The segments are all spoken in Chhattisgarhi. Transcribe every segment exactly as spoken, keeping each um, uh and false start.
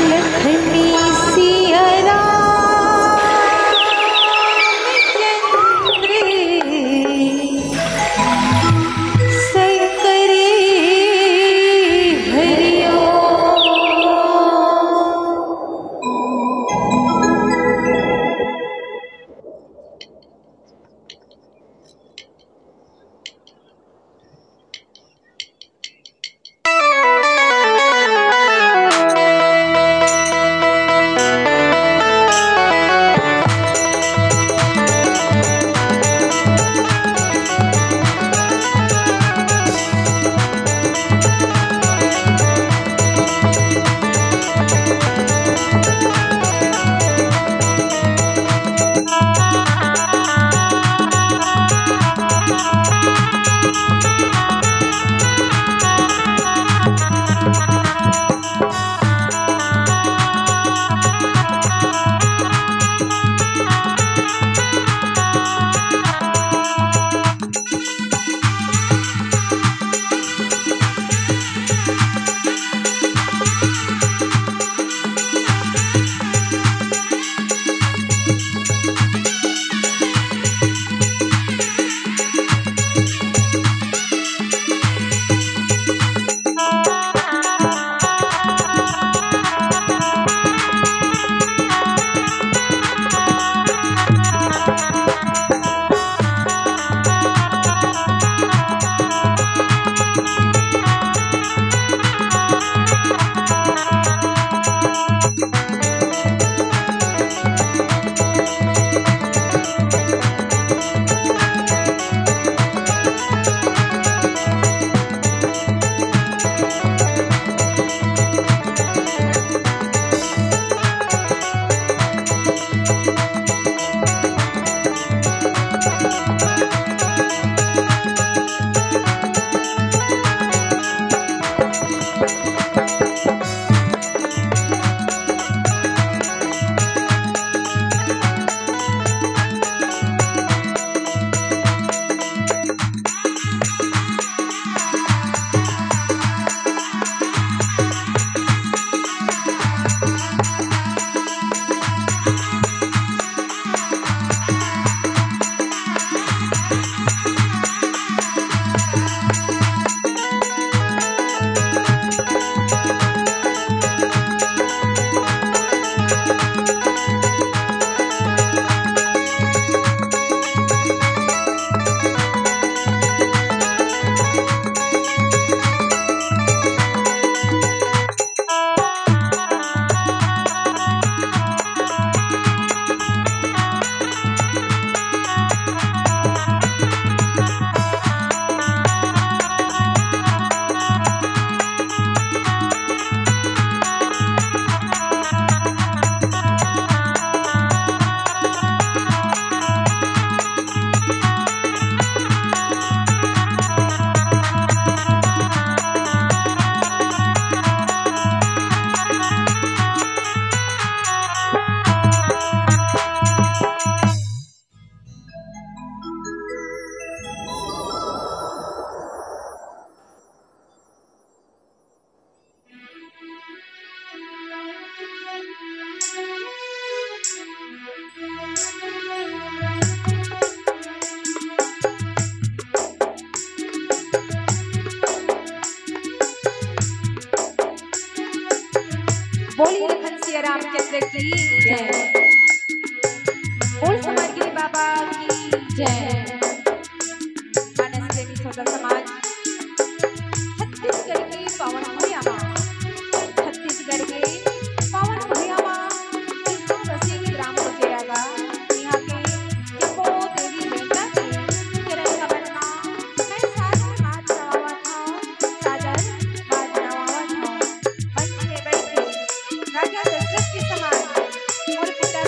लखमी सिया रामचंद्र संकरे हरिओ। बोलिए लखन सिया रामचंद्र की जय। बोल समाजगिरी बाबा की जय। मानस प्रेमी श्रोता समाज, छत्तीसगढ़ के पावन भुइयां मा, छत्तीसगढ़ के पावन भुइयां मा, इहाँ बसे ग्राम बकेरा गा, इहाँ के जम्मो देवी देवता के चरण कमल मा मैं सादर हाथ नवावत हौं, सादर हाथ नवावत हौं। मंच में बैठे राजा दशरथ के समान मोर पिता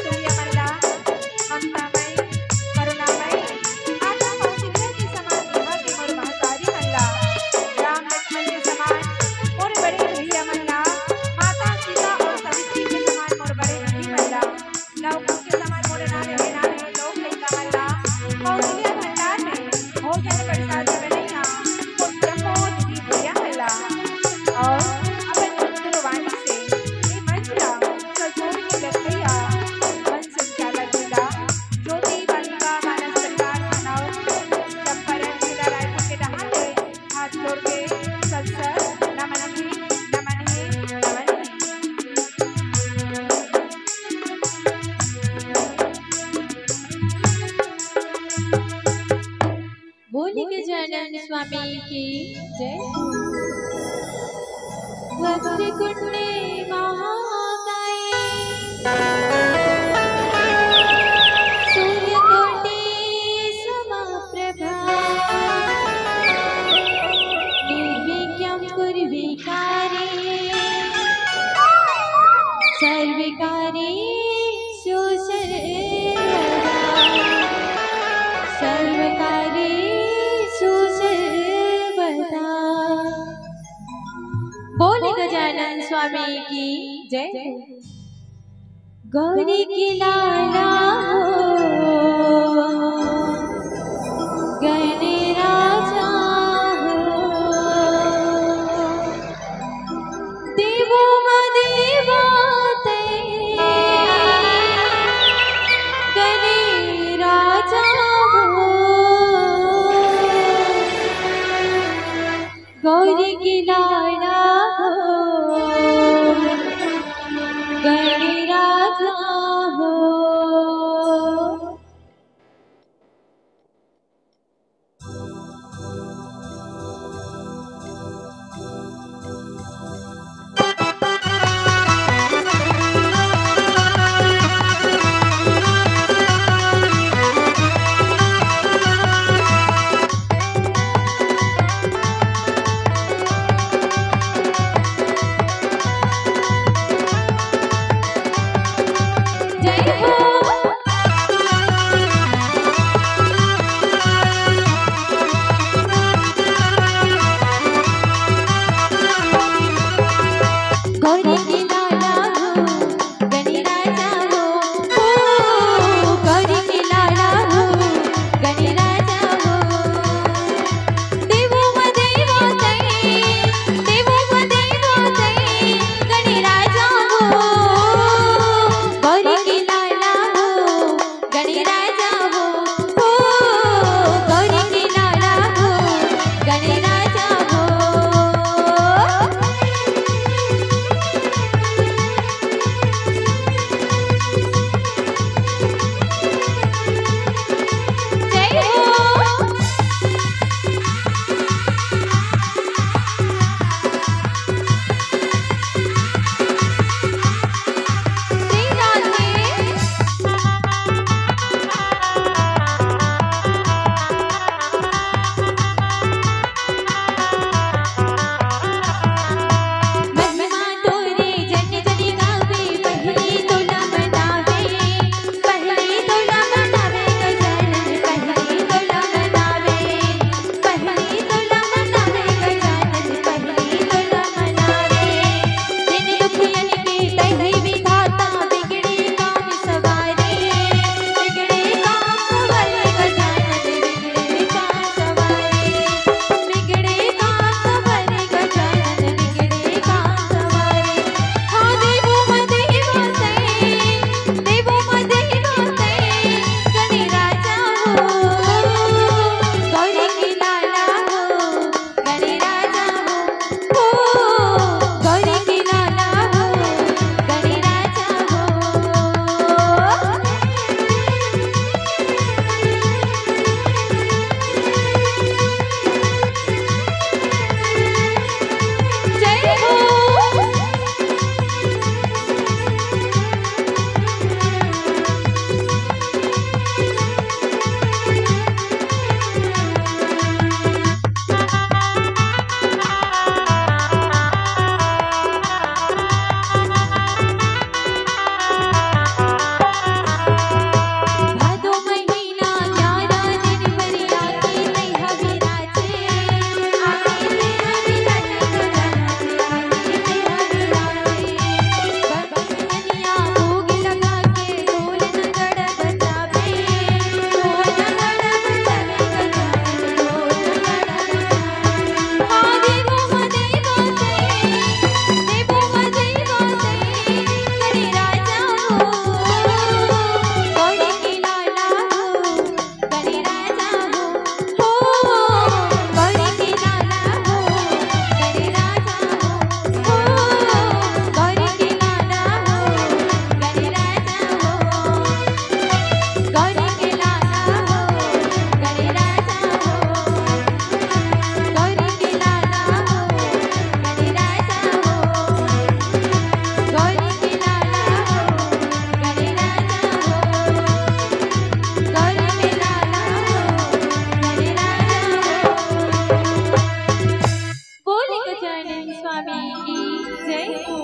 और अपन मधुर वाणी से ये मंच ला सजोर के रखइया मंच संचालक जी ला, ज्योति बालिका मानस सरकार थाना चंपारण जिला रायपुर के डहार ले हाथ जोड़ के सत सत नमन हे, नमन हे, नमन हे। बोल गजानन स्वामी की जय। वक्रतुंडे महाकाय सूर्यकोटि समप्रभा निर्विघ्नं कुरु मे कार्ये सर्वकार्येषु सर्वदा सर्वकार्येषु सर्वदा। बोल गजानन स्वामी की जय। गौरी के लाला हो, गणराजा हो, देवो म देवा तैं, गणराजा हो। गौरी के लाला हो, गणराजा हो। जय हो।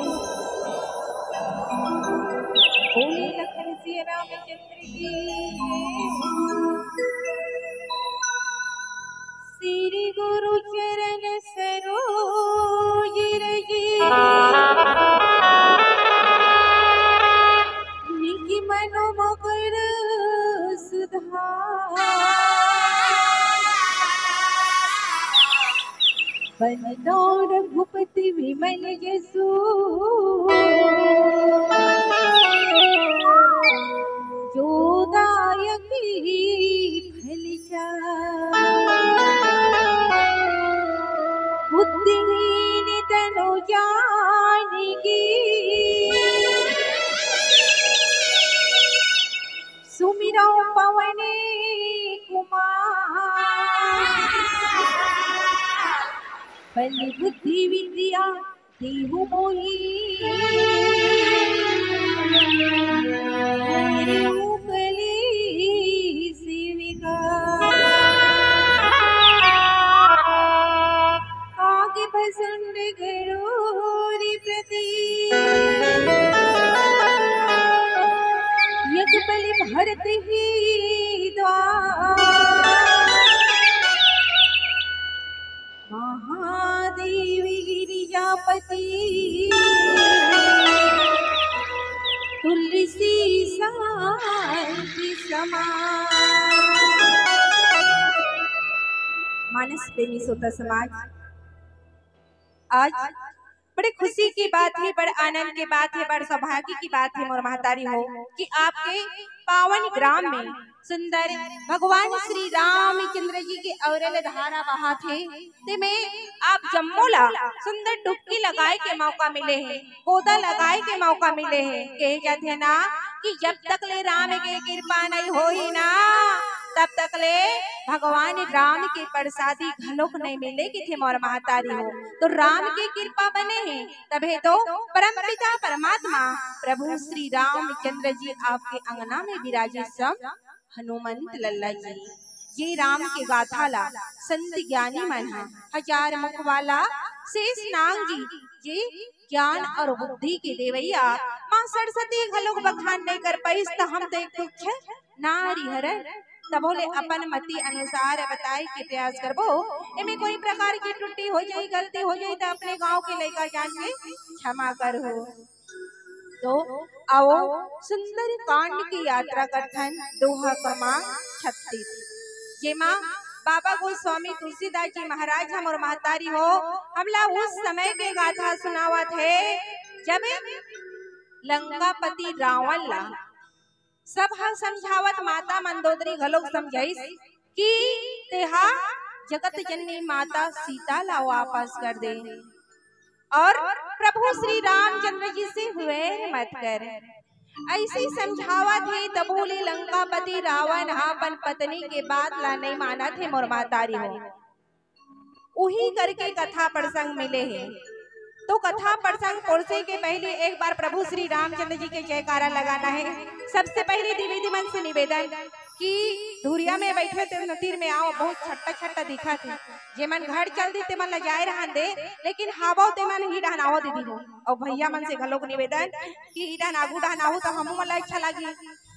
बोले लखन सिया रामचंद्र की जय। श्री गुरु चरण सरोज रज, निज मनो मुकुर सुधार। बन रघुपति विमल जसु, जो दायक फल चारि। बुद्धिहीन तनु जानिके, सुमिरौ पवन कुमार। बल बुद्धि विद्या देहु मोहि, मेरे उपले सेविका। आगे भसंड गरोरी प्रति, यज्ञ बलि भरत ही द्वार। महादेव गिरिजापति, तुलसी शांति समान। मानस प्रेमी श्रोता समाज, आज बड़े खुशी की बात हे, बड़ आनंद की बात हे, बड़ सौभाग्य की बात हे मोर महतारी हो कि आपके पावन ग्राम में सुंदर भगवान श्री रामचंद्र जी के अविरल धारा बहात हे। ते में आप जम्मो ला सुंदर डुबकी लगाए के मौका मिले हे, गोता लगाए के मौका मिले हे। कहे जाथे ना कि जब तक ले राम के कृपा नहीं होही ना, तब तक ले भगवान राम के प्रसादी घलोक नहीं मिले, किथे मोर महतारी हो। तो राम के कृपा बने हे, तभे तो परमपिता परमात्मा प्रभु श्री रामचंद्र जी आपके अंगना में विराजे, सम हनुमंत लल्ला जी। ये राम के गाथा ला संत ज्ञानी मन ह हजार मुख वाला शेष नाग जी, जे ज्ञान और बुद्धि के देवैया, माँ सरस्वती घलोक बखान नहीं कर पाइस, त हम तो एक तुच्छ नारी हरन। तभो ले अपन मति अनुसार बताए के प्रयास करबो। एमे कोई प्रकार की त्रुटि हो जाही, गलती हो जाही, त अपने गांव के लइका जान के क्षमा करहू। तो आओ, सुंदर कांड की यात्रा करथन, दोहा क्रमांक छत्तीस, जेमा बाबा गोस्वामी तुलसीदास जी महाराज ह मोर महतारी हो, हमला उस समय के गाथा सुनावत हे, जब लंकापति रावण ला सब ह समझावत, माता मंदोदरी घलोक समझाइस कि तेहा जगत जननी माता सीता ला वापस कर दे और प्रभु श्री रामचंद्र जी से वैर मत कर। ऐसे समझावत हे, तभो ले लंकापति रावण ह अपन पत्नी के बात ला नहीं मानत हे मोर महतारी हो। उही करके कथा प्रसंग मिले हे। तो कथा प्रसंग परोसे के पहले एक बार प्रभु श्री रामचंद्र जी के जयकारा लगाना हे। सबसे पहले दीदी मन से निवेदन कि धुरिया में बैठे ते तीर में आओ, बहुत छट्टा छट्टा दिखत हे। जेमन घर चल दी तेमन ला जाए रहन दे, लेकिन हावो तेमन ही डहन आओ दीदी हो। और भैया मन से घलोक निवेदन कि ही डहन आगू डहन आहू तो हमू मन ला अच्छा लागी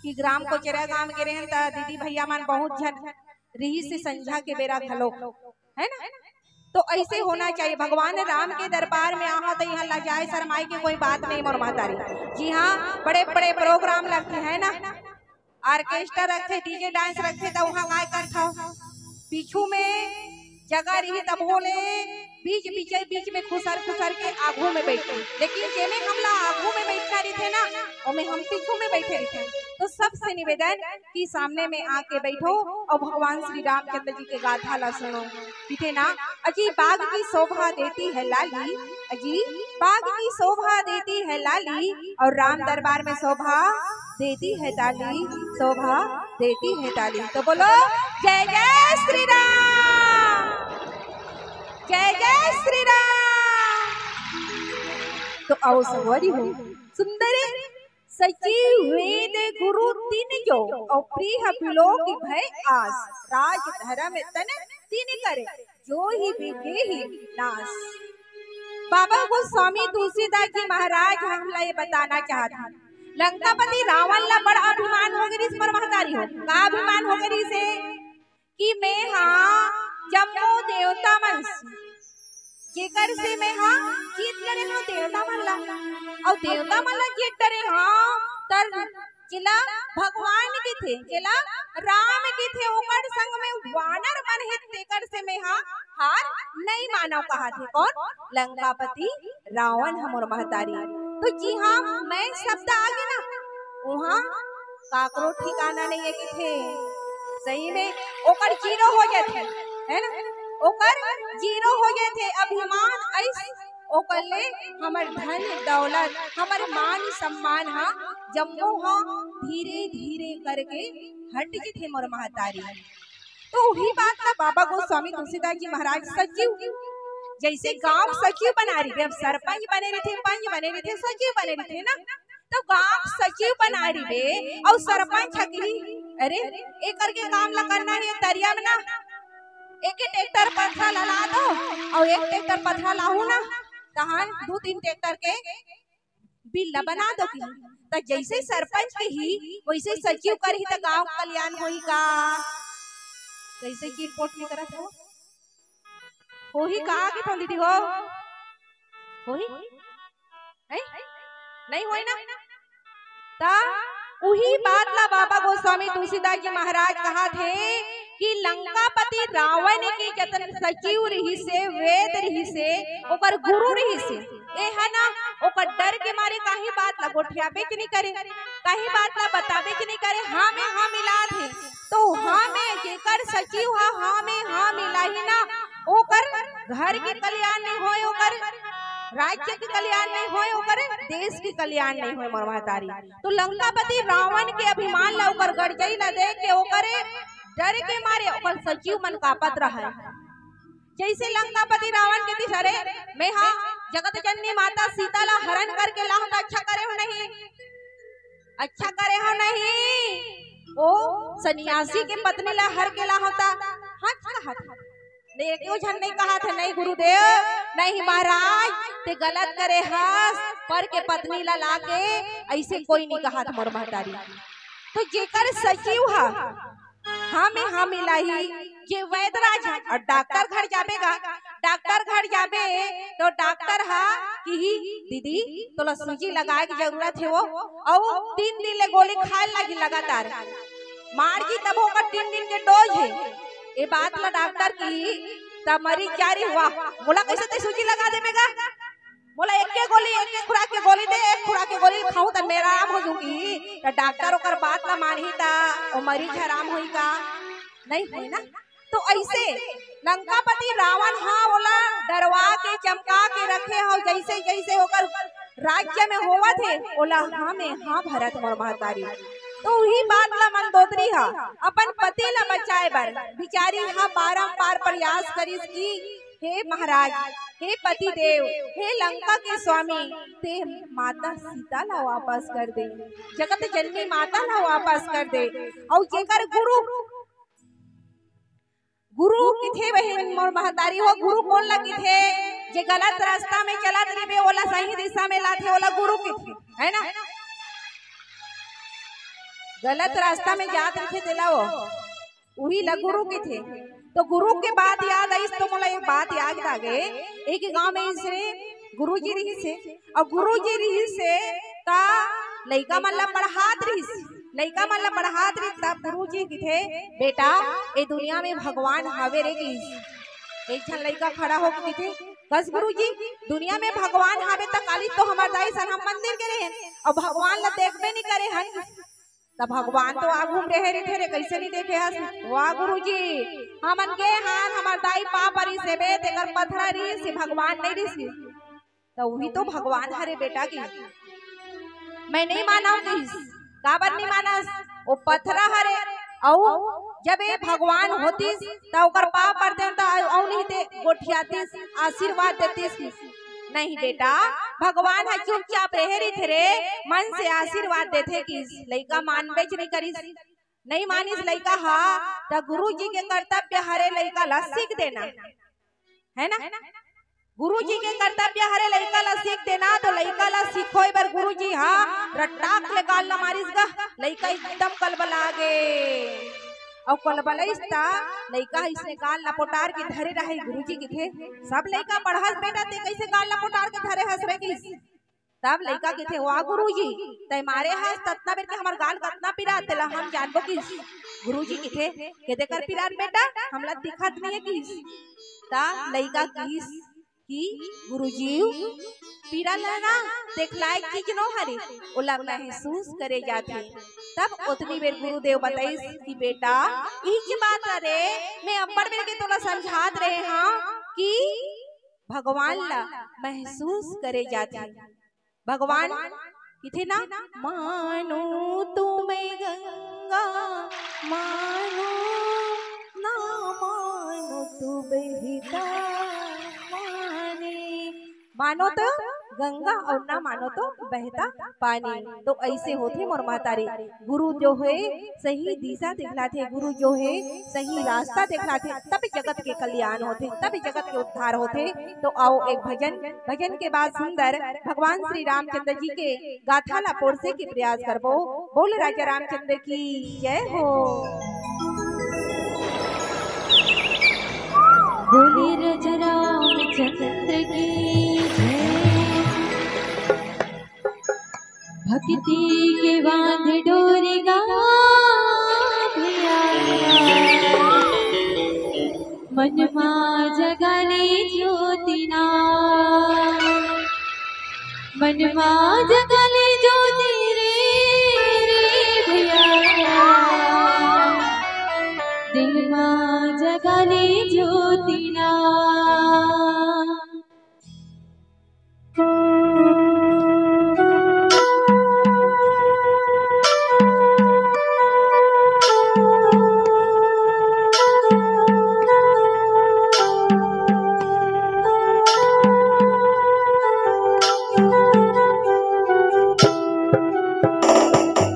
कि ग्राम कोचरा गांव गे रहन त दीदी भैया मन बहुत झन रिहिस से संझा के बेरा घलोक, है ना? तो ऐसे होना चाहिए। भगवान राम के दरबार में आहा तो यहाँ लजाए शरमाए के कोई बात नहीं मोर महतारी। जी हाँ, बड़े बड़े प्रोग्राम लगथे, है ना, ऑर्केस्ट्रा रखथे, डीजे डांस रखथे, तो वहाँ काय करथव? पीछू में जगह रही तभो ले बीच बीच बीच में खुसर खुसर के आगू में बैठे, लेकिन जेमे हमला आगू में बैठना रहिथे ना, ओमे हम पीछू में बैठे रहिथे। तो सबसे निवेदन कि सामने में आके बैठो और भगवान श्री रामचंद्र जी के गाथा ला सुनो। कथे ना, अजी बाग की शोभा देती है लाली, अजी बाग की शोभा देती है लाली, और राम दरबार में शोभा देती है ताली, शोभा देती है ताली। तो बोलो, जय जय श्री राम, जय जय श्री राम। तो आओ संगवारी हो, सुंदर सचिव वेद गुरु तिन जो, और प्रिय बिलोक भय आस, राज धर्म तन तिन करे, जो ही विधि ही नास। बाबा गोस्वामी तुलसीदास जी महाराज हमला ये बताना चाहत हे, लंकापति रावण ला बड़ा अभिमान हो गे रिहिस मोर महतारी हो। का अभिमान हो गे रिहिस हे कि मैं हा जम्मो देवता मन से, जेकर से मैं हा जीत डरे हंव देवता मन ला, अउ देवता मन ला जीत डरे हंव, त जेला भगवान कहिथे, जेला राम कहिथे, ओकर संग में वानर मन हे, तेकर से मैं हा हार नइ मानंव कहत हे। कोन? लंकापति रावण ह मोर महतारी। तो जिहां मैं शब्द आगे ना, उहां काकरो ठिकाना नइ हे कहिथे। सही में ओकर जीरो हो जाथे, है ना? ओकर जीरो हो जाथे अभिमान। अइस ओकर ले हमर धन दौलत, हमर मान सम्मान हा जम्मो हा धीरे धीरे करके हट जथे मोर महतारी। तो उही बात ला बाबा गोस्वामी तुलसीदास जी महाराज सचिव, जइसे गांव के सचिव बना रहिथे, अब सरपंच बने रहिथे, पंच बने रहिथे, सचिव बने रहिथे ना, तो गांव के सचिव बना रहिबे अउ सरपंच ह कही, "अरे, ए करके काम ला करना हे, तरिया में ना एक ट्रैक्टर पथरा ला, ला दो अउ एक ट्रैक्टर पथरा लाहू ना, तहां दू तीन ट्रैक्टर के बिल ला बना दो," कही। त जइसे सरपंच कही, वइसे सचिव करही, त गांव कल्याण होही का? कइसे की रिपोर्ट निकलत हो? होही का कहिथंव दीदी हो? होही? हैं? नइ होय ना? त उही बात ला बाबा गोस्वामी तुलसीदास जी महाराज कहत हे कि लंकापति रावण के जतन सचिव रिहिस हे, वैद रिहिस हे, ओकर गुरु रिहिस हे, ए ह ना ओकर डर के मारे काही बात ला गोठियाबेच नइ करे, काही बात ला बताबेच नइ करे, हां में हां मिलात हे। तो हां में जेकर सचिव ह, हां में हां मिलाही ना, ओकर घर के कल्याण नइ होय, ओकर राज्य के कल्याण नइ होय, ओकर देश के कल्याण नइ होय मोर महतारी। तो लंकापति रावण के अभिमान ला, ओकर गरजई ला देख के, ओकरे डर के मारे ओकर सचिव मन कांपत रहय। जइसे लंकापति रावण कहिथे, "अरे, मैं हा जगत जननी माता सीता ला हरण करके लाहूं त अच्छा करे हंव नहीं, अच्छा करे हंव नहीं, ओ सन्यासी के पत्नी ला हर के लाहूं त।" हां, कहत हे। नहीं, एको झन नइ कहत हे, "नहीं गुरुदेव, नहीं महाराज, तें गलत करे हस, पर के पत्नी ला लाके," अइसे कोई नइ कहत मोर महतारी। तो जेकर सचिव ह हां में हां मिलाही, जे वैदराज ह, अउ डॉक्टर घर जाबे गा, डॉक्टर घर जाबे तो डॉक्टर ह कही, "दीदी, तोला सूजी लगाए के जरूरत हे वो, अउ तीन दिन ले गोली खाए लागी लगातार, मार जी तब ओकर तीन दिन के डोज हे।" ए बात ला डॉक्टर कही, त मरीज जा रही, "वाह, मोला कइसे तें सूजी लगा देबे गा?" मोला एके गोली, एके खुराक के गोली दे, एक खुराक के गोली खाहूं त मैं आराम हो जहूं कही। त डॉक्टर ओकर बात ला मानही त ओ मरीज आराम होही का? नइ होय ना। तो अइसे लंकापति रावण ह ओला डरवा के, चमका के रखे हव, जइसे जइसे ओकर राज्य में होवत हे, ओला हां में हां भरत मोर महतारी। तो उही बात ला मंदोदरी ह अपन पति ला बचाए बर बिचारी ह बारंबार प्रयास करिस कि हे महाराज, हे पतिदेव, हे लंका के स्वामी, तें माता सीता ला वापस कर दे, जगत जननी माता ला वापस कर दे। अउ जेकर गुरु, गुरु कहिथे बहिन मोर महतारी हो, गुरु कोन ला कहिथे? जे गलत रास्ता में चलत रहिबे, ओला सही दिशा में लाथे, ओला गुरु कहिथे, है ना? गलत रास्ता में जात रहिथे, तेला वो उही ला गुरु कहिथे। तो गुरु के बात याद आइस, तो मोला एक बात याद आ गे। एक गांव में अइसने गुरुजी रिहिस हे, अउ गुरुजी रिहिस हे, त लइका मन ला पढ़ात रिहिस, लइका मन ला पढ़ात रिहिस, तब गुरुजी कहिथे, "बेटा, ए दुनिया में भगवान हावे रे," कहिस। एक झन लइका खड़ा होके कहिथे, "कस गुरुजी, दुनिया में भगवान हावे, त काली तो हमर दाई सन हम मंदिर गे रहेन, अउ भगवान ला देखबे नइ करे हन।" त भगवान तो आगू में रहे रहिथे रे, कइसे नइ देखे हस? "वाह गुरुजी, हमन गे हन, हमर दाई पांव परिस हेबे, तेकर पथरा रिहिस, भगवान नइ रिहिस।" त उही तो भगवान हरे बेटा कहिस। "मैं नइ मानंव," कहिस। "काबर नइ मानस? ओ पथरा हरे, अउ जब ए भगवान होतिस, त ओकर पांव परतेंव, त अउ नहीं ते गोठियातिस, आशीर्वाद देतिस," कहिस। "नहीं बेटा, भगवान ह चुपचाप रहे रहिथे रे, मन से आशीर्वाद देथे," कहिस। लइका मानबेच नइ करिस, नइ मानिस लइका ह, त गुरुजी के कर्तव्य हरे लइका ला सीख देना, है ना? गुरुजी के कर्तव्य हरे लइका ला सीख देना, तो लइका ला सिखोय बर गुरुजी हा रट्टाक ले गाल ला मारिस गा, लइका एकदम कलबला गे। अउ कलबलाइस त लइका अइसने गाल ला पोटार के धरे रहे। गुरुजी कथे, "सब लइका पढ़स बेटा, ते कइसे गाल ला पोटार के धरे हस रे?" कहिस। तब लइका कथे, "वाह गुरुजी, तैं मारे हस, ततना बेर के हमर गाल कतना पिरात, तेला हम जानबो किस?" गुरुजी कथे, "के देकर पिरात बेटा, हमला दिखत नइ हे किस?" त लइका किस कि गुरुजी, पीरा ल ना देख लायक चीज नो हरे, ओला महसूस करे जाथे। तब ओतनी बेर गुरुदेव बताइस कि बेटा, इच बात हरे, मैं अब्बड़ बेर के तोला समझात रहे हंव कि भगवान ला महसूस करे जाथे। भगवान किथे ना, "मानो तो मैं गंगा, मानो ना मानो तो बहता पानी।" मानो तो गंगा अउ ना मानो तो बहता पानी। तो अइसे होथे मोर महतारी, गुरु जो हे सही दिशा दिखलाथे, गुरु जो हे सही रास्ता दिखलाथे, तब जगत के कल्याण होथे, तब जगत के उद्धार होथे। तो आओ एक भजन, भजन के बाद सुंदर भगवान श्री रामचंद्र जी के गाथा ला पोरसे के प्रयास करबो। बोल राजा रामचंद्र की जय हो। बोले राजा रामचंद्र की जय। भक्ति के बांध डोरी गा भैया, मन मा जगा ले ज्योति ना, मन मा जगा ले ज्योति रे, रे भैया, दिल मा जगा ले ज्योति ना।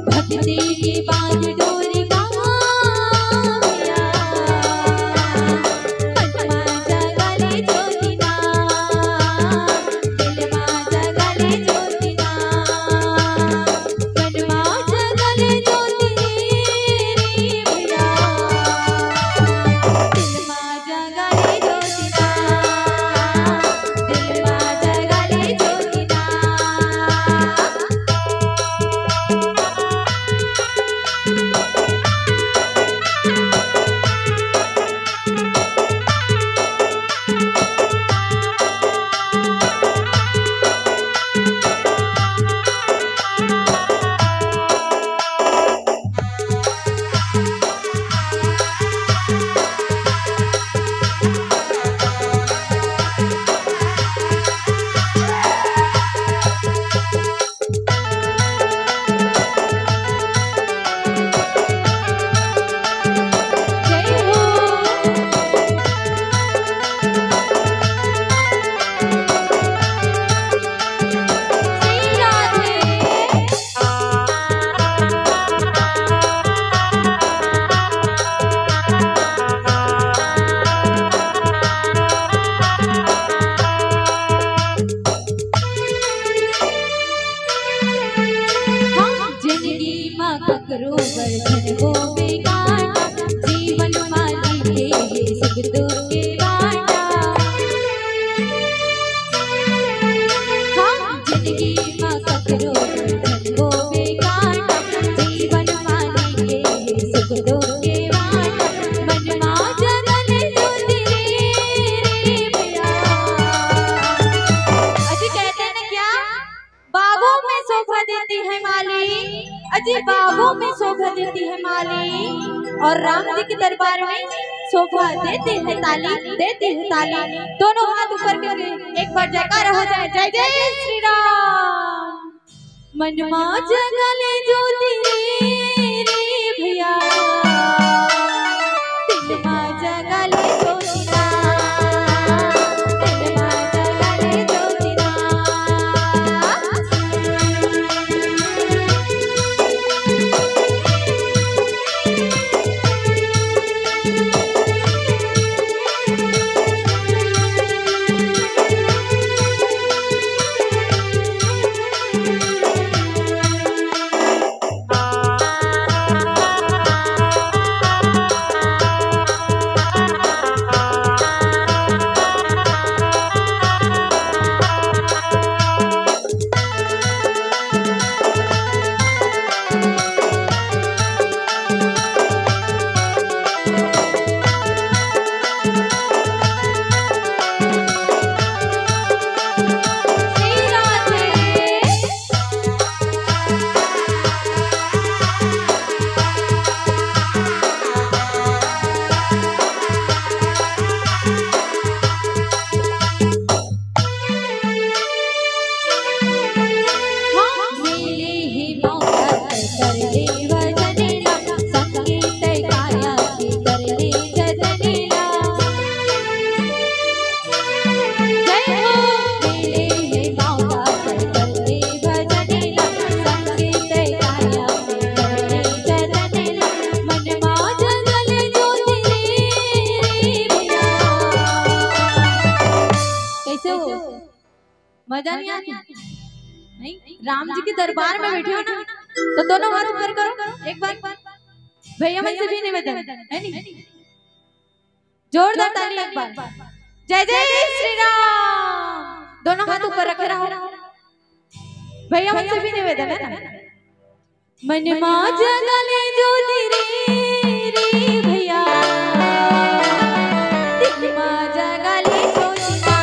भक्ति के बांध डोरी बांधिया, मन मा जगा ले ज्योति ना, दिल मा जगा ले ज्योति ना, मन मा जगा ले ज्योति रे भैया, दिल मा जगा ले ज्योति ना, दिल मा जगा ले ज्योति ना। हाँ, जिंदगी मा ककरो बर झन होवे कांटा, जीवन मा लिखे हे सुख दुख के बांटा। हाँ, जिंदगी मा ककरो बर झन होवे कांटा, जीवन मा लिखे हे सुख दुख के बांटा, मन मा जगा ले ज्योति रे भैया। अजी कहते हैं ना क्या, बागों में शोभा देती है माली, अजी बागों में शोभा देती है माली, और राम जी के दरबार में शोभा देती है ताली, देती है ताली। दोनों हाथ ऊपर करके एक बार जयकारा हो जाए, जय जय श्री राम। मन मा जगा ले ज्योति रे, रे भैया, दिल मा जगा ले ज्योति ना, दिल मा जगा ले ज्योति ना। मजा नहीं आती? नहीं, राम जी के दरबार में बैठे हो ना, तो दोनों हाथ ऊपर करो एक बार। भैया मन से भी निवेदन है, नहीं? जोरदार ताली एक बार। जय जय श्री राम। दोनों हाथ ऊपर रखे रहो। भैया मन से भी निवेदन है ना। मन मा जगा ले ज्योति रे, रे भैया। दिल मा जगा ले ज्योति ना।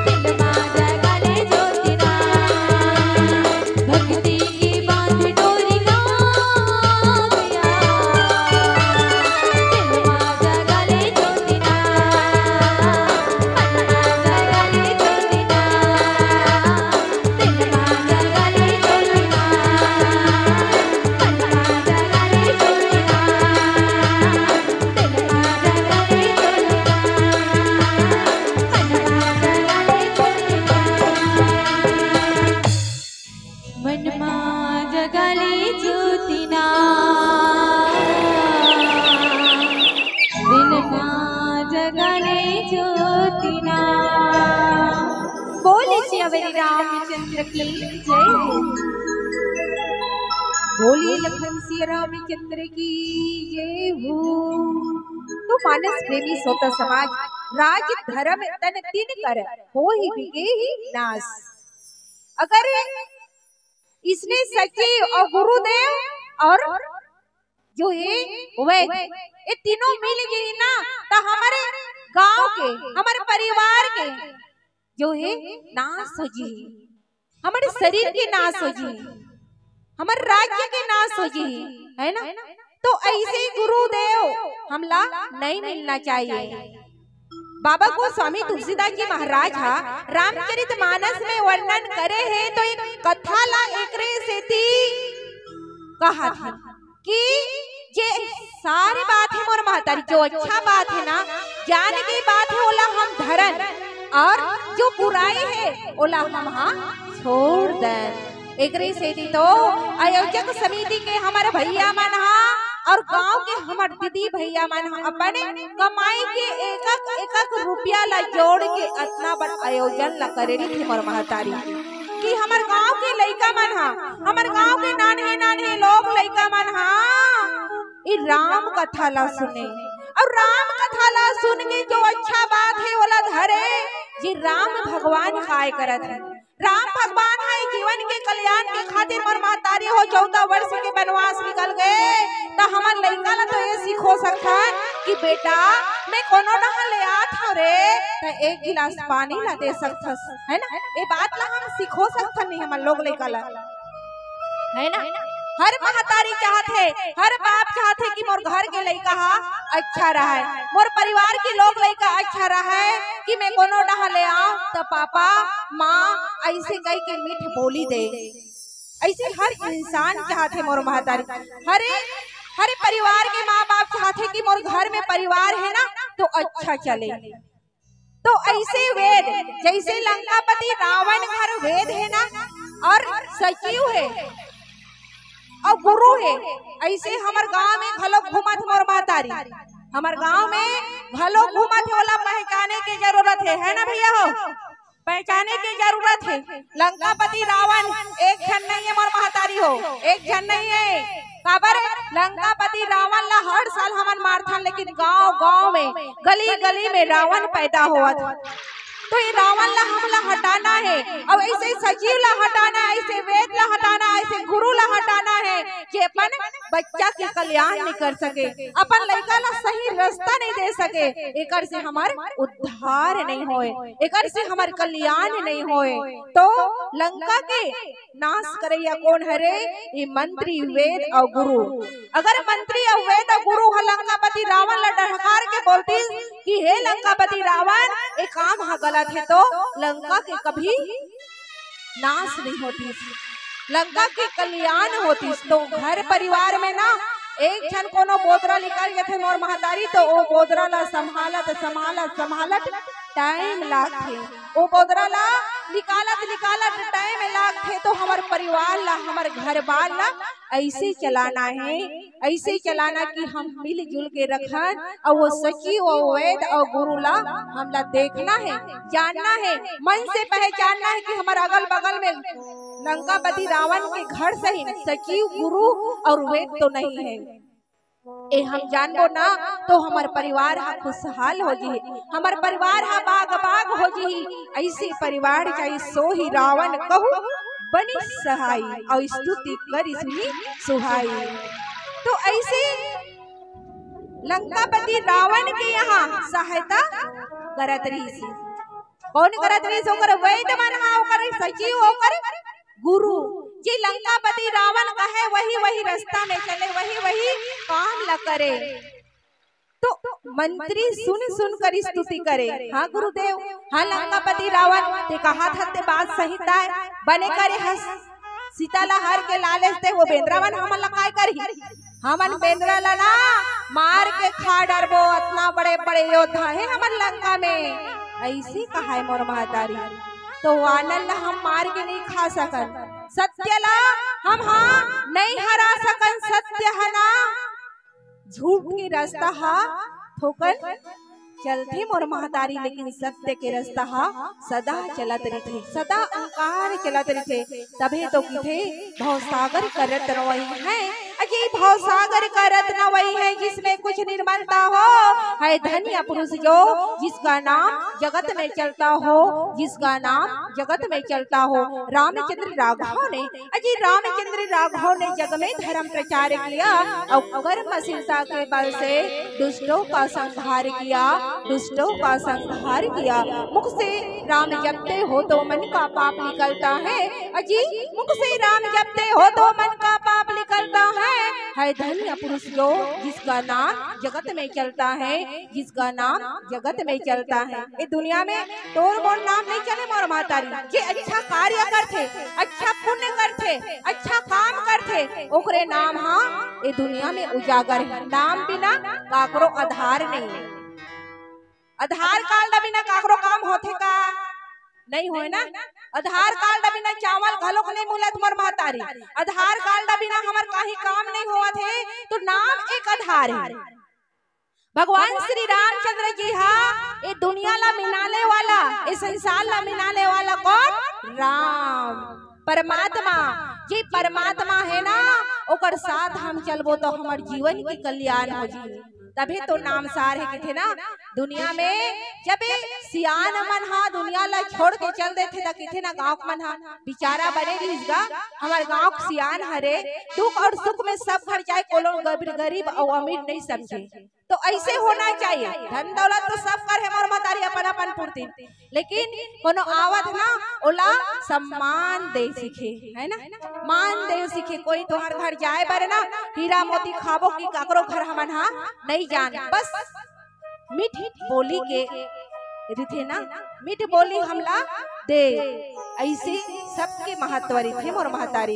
दिल मा जगा ले ज्योति ना। भक्ति की बांध डोरी ना भैया। दिल मा जगा ले ज्योति ना। मन मा जगा ले ज्योति ना। मन मा जगा ले ज्योति ना, दिल मा जगा ले ज्योति ना। बोले सियावर रामचंद्र की जय हो। बोले लखन सिया रामचंद्र की जय हो। तो मानस प्रेमी श्रोता समाज, राज धर्म तन तिन कर, होही बिगेही नास। अगर इसने सचिव और गुरुदेव और जो है वैद, ये तीनों मिल गई ना, तो हमारे गांव के, हमारे परिवार के जो है नाश हो जी, हमारे शरीर के नाश हो जी, हमारे राज्य के नाश हो जी, है ना? तो ऐसे गुरुदेव हमला नहीं मिलना चाहिए। बाबा गोस्वामी तुलसीदास जी महाराज हा रामचरित मानस में वर्णन करे हे, तो एक कथा ला एकरे सेती कहा था कि जे सारी बात है मोर महतारी, जो अच्छा बात है ना, ज्ञान की बात है, ओला हम धरन, और जो बुराई है, ओला हम हा छोड़ दन। एकरे सेती तो आयोजक समिति के हमर भैया मन हा और गांव के हमर दीदी भैया मन हा अपन कमाई के एक एक, एक एक रुपया ला जोड़ के अतना बड़ आयोजन ला करे रहिथे मोर महतारी कि हमर गांव के लइका मन हा, हमर गांव के नान्हे नान्हे लोग लइका मन हा ई राम कथा ला सुने और राम कथा ला सुन के जो अच्छा बात है ओला धरे, जे राम भगवान काय करत है। राम भगवान हा ई जीवन के कल्याण के खातिर मोर महतारी हो चौदह वर्ष के वनवास निकल गए, त हमर लइका ला तो ये सिखो सकथन कि बेटा, मैं कोनो डहार ले आत हव रे, त एक गिलास पानी ला दे सकथस, है ना? ये बात ला हम सिखो सकथन नहीं हमर लोग लइका ला, है ना? हर महतारी चाहत है, हर बाप चाहत है कि मोर घर के लइका हा अच्छा रहे, मोर परिवार के लोग लइका अच्छा रहे, कि मैं कोनो डहार ले आऊं त पापा माँ ऐसे कह के मीठ बोली दे। ऐसे हर इंसान चाहत है मोर महतारी, हरे हरे परिवार के माँ बाप चाहत है कि मोर घर में परिवार है ना तो अच्छा चले। तो ऐसे वैद, जैसे लंकापति रावण घर वैद है ना और सचिव है और गुरु है, ऐसे हमर गांव में घलो घूमत मोर महतारी, हमर गांव में घलो घूमत है, ओला पहचाने के जरूरत है, है ना भैया हो? पहचाने के जरूरत है। लंकापति रावण एक झन नहीं है मोर महतारी हो, एक झन नहीं है। काबर लंकापति रावण ला हर साल हमन मारथन, लेकिन गांव गांव में, गली गली में रावण पैदा होवत। तो ये रावण ला हमला हटाना है, और ऐसे सचिव ला हटाना है, ऐसे वैद ला हटाना है, ऐसे गुरु ला हटाना है, जे अपन बच्चा के कल्याण नहीं कर सके, अपन लइका ला सही रास्ता नहीं दे सके, एकर से हमर उद्धार नहीं होए, एकर से हमर कल्याण नहीं होए। तो लंका के नाश करैया कोन हरे? ये मंत्री, वैद और गुरु। अगर मंत्री और वैद और गुरु ह लंकापति रावण ला डहकार के बोलतिस कि हे लंकापति रावण, ये काम ह गलत है, तो लंका के कभी नाश नहीं होतिस, लंका के कल्याण होतिस। तो घर परिवार में ना एक झन कोनो बोदरा निकल जथे मोर महतारी, तो ओ बोदरा ला संभालत संभालत संभालत टाइम लागथे। ओ बोदरा ला निकालत निकालत टाइम लागथे, तो हमर परिवार ला, हमर घर बार ला ऐसे चलाना है, ऐसे चलाना कि हम मिलजुल के रखन, और वो सचिव और वैद और गुरु ला हमला देखना है, जानना है, मन से पहचानना है कि हमर अगल बगल में लंकापति रावण के घर सही सचिव, गुरु और वैद तो नहीं है। ए हम जानबो ना, तो हमर परिवार ह खुशहाल हो जही, हमर परिवार ह बाग बाग हो जही। ऐसे परिवार चाही, सोही रावण कहू बनी सहाई, और स्तुति करी सुनी सुहाई। तो ऐसे लंकापति रावण के यहाँ सहायता करत रहिस। कौन करत रहिस? ओकर वैद मन हा, ओकर सचिव, ओकर गुरु। जे लंकापति रावण कहे, वही वही रास्ता में चले, वही वही काम ला करे। तो मंत्री सुन सुन कर स्तुति करे, हाँ गुरुदेव, हाँ लंकापति रावण, ते कहा था, ते बात सही ताय, बने करे हस, सीता ला हर के लालेस ते वो बेंदरा मन हमन ला काय करही? हमन बेंदरा ला ना मार के खा डरबो, अतना बड़े बड़े योद्धा हे हमन लंका में। ऐसे कहाय मोर महतारी, तो वानर ला हम मार के नहीं खा सकन, सत्य ला हम हाँ नहीं हरा सकन। सत्य है ना, झूठ के रास्ता हा थोकन चलथे मोर महतारी, लेकिन सत्य के रास्ता हा सदा चलत रहिथे, सदा अंकार चलत रहिथे। तभे तो किथे भवसागर करत नवई है, अजी भवसागर करत नवई है, जिसमें कुछ नहीं बनता हो, है धन्य पुरुष जो जिसका नाम जगत में चलता हो, जिसका नाम जगत में चलता हो। रामचंद्र राघव ने, अजी रामचंद्र राघव ने जग में धर्म प्रचार किया और कर्मशीलता के बल से दुष्टों का संहार किया, दुष्टों का संहार किया। मुख से राम जपते हो तो मन का पाप निकलता है। अजी मुख से राम जपते हो तो मन का पाप निकलता है। है धन्य पुरुष जो जिसका नाम जगत में चलता है, जिसका नाम जगत में चलता है। ये दुनिया में तोर मोर नाम नहीं चले मोर महतारी। जे अच्छा कार्य करथे, अच्छा पुण्य करथे, अच्छा काम करथे, ओकरे नाम हा ये दुनिया में उजागर है। नाम बिना काकरो आधार नहीं है। आधार कार्ड बिना काकरो काम होथे का? नहीं होय ना। आधार कार्ड बिना चावल घलोक नहीं मिलत मोर महतारी। आधार कार्ड बिना हमर काही काम नहीं होवत हे, तो नाम एक आधार है। भगवान श्री रामचंद्र जी हा ये दुनिया ला मिलाने वाला, ये संसार ला मिलाने वाला कौन? राम, परमात्मा। जे परमात्मा है ना, ओकर साथ हम चलबो तो हमर जीवन के कल्याण हो जी। तभे तो नाम सार है किथे ना दुनिया में। जब ये सियान मन हा दुनिया ला छोड़ के चल देथे त किथे ना गांव के मन हा बिचारा बने रहिस गा, हमर गांव के सियान हरे, दुख और सुख में सब घर जाए, कोनो गरीब, गरीब और अमीर नहीं समझे। तो ऐसे होना चाहिए। धन दौलत तो सब कर है मोर महतारी अपन अपन पूर्ति, लेकिन कोनो आवत ना ओला सम्मान दे सीखे, है ना, मान दे सीखे। कोई तोहर घर जाए बर ना हीरा मोती खाबो कि काकरो घर हमन हा नहीं जान, बस मीठ बोली के रिथे ना, मीठ बोली हमला दे। ऐसे सबके महत्व रिथे मोर महतारी।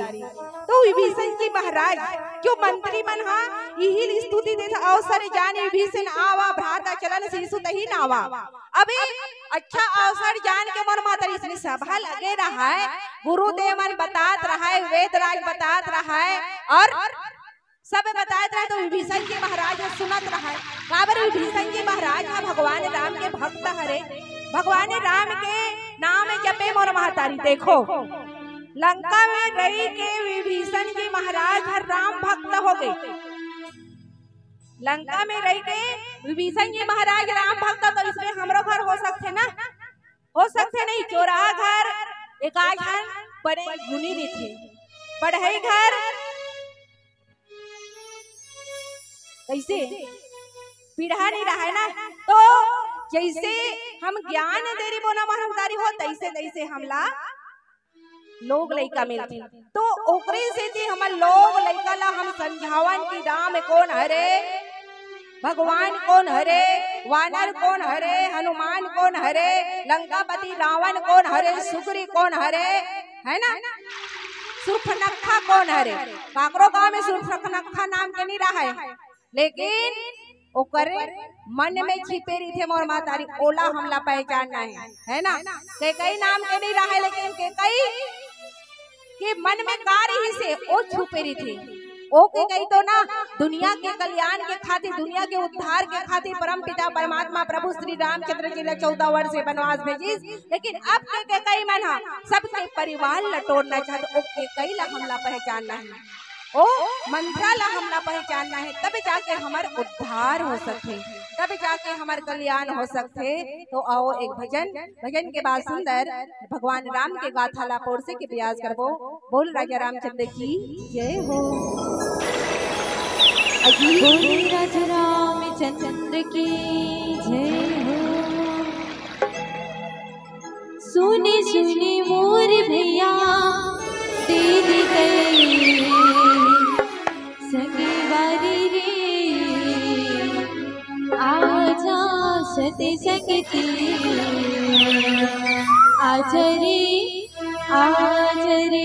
तो विभीषण जी महाराज जो मंत्री मन हा इही स्तुति देत, अवसर जान विभीषण आवा, भ्राता चलन शीशु तही नावा। अभी अच्छा अवसर जान के मोर महतारी इसमें सभा लगे रहा है, गुरुदेव मन बतात रहा है, वेद राज बतात रहा है, और सब बताए रहे तो विभीषण जी महाराज ह सुनत रहे। काबर विभीषण जी महाराज ह भगवान राम के भक्त हरे, भगवान राम के नाम जपे मोर महतारी। देखो लंका में रही के विभीषण जी महाराज ह राम भक्त हो गए। लंका में रही के विभीषण जी महाराज राम भक्त, तो इसमें हमरो घर हो सकथे ना, हो सकथे नहीं। चोरहा घर एकाझन बने गुनी रहिथे, पढ़ई घर कैसे पीढ़ा नहीं रहा है ना। तो जैसे हम ज्ञान देरी बोना महतारी हो, तैसे तैसे हमला लोग लइका मिलथे। तो ओकरे सेती हमर लोग लइका ला हम समझावन कि राम कौन हरे, भगवान कौन हरे, वानर कौन हरे, हनुमान कौन हरे, लंकापति रावण कौन हरे, सुग्री कौन हरे, है ना, सुर्पनखा कौन हरे। काकरो गांव में सुर्पनखा नाम के नहीं रहा है, लेकिन ओकरे मन में छिपे रहिथे मोर महतारी, ओला हमला पहचानना हे, है ना? केकई नाम के नहीं रहा है, लेकिन केकई के मन में का रहिसे, ओ छुपे रहिथे। ओ केकई तो ना दुनिया के कल्याण के खातिर, दुनिया के उद्धार के खातिर परम पिता परमात्मा प्रभु श्री रामचंद्र जी ला चौदह वर्ष से वनवास भेजिस, लेकिन अब के केकई मन ह सबके परिवार ला टोरना चाहत, ओ केकई ला हमला पहचानना हे, ओ मंथरा ला हमला पहचानना हे, तब जाके हमर उद्धार हो सकथे, तब जाके हमर कल्याण हो सकथे। तो आओ एक भजन, भजन के बाद सुंदर भगवान राम के गाथा ला परोसे के प्रयास करबो। बोल राजा रामचंद्र की जय हो। अजी बोल राजा रामचंद्र की जय हो। सुने सुने मोर भैया, तेरी गई संगवारी रे, आजा सत संगती, आजा रे, आजा रे।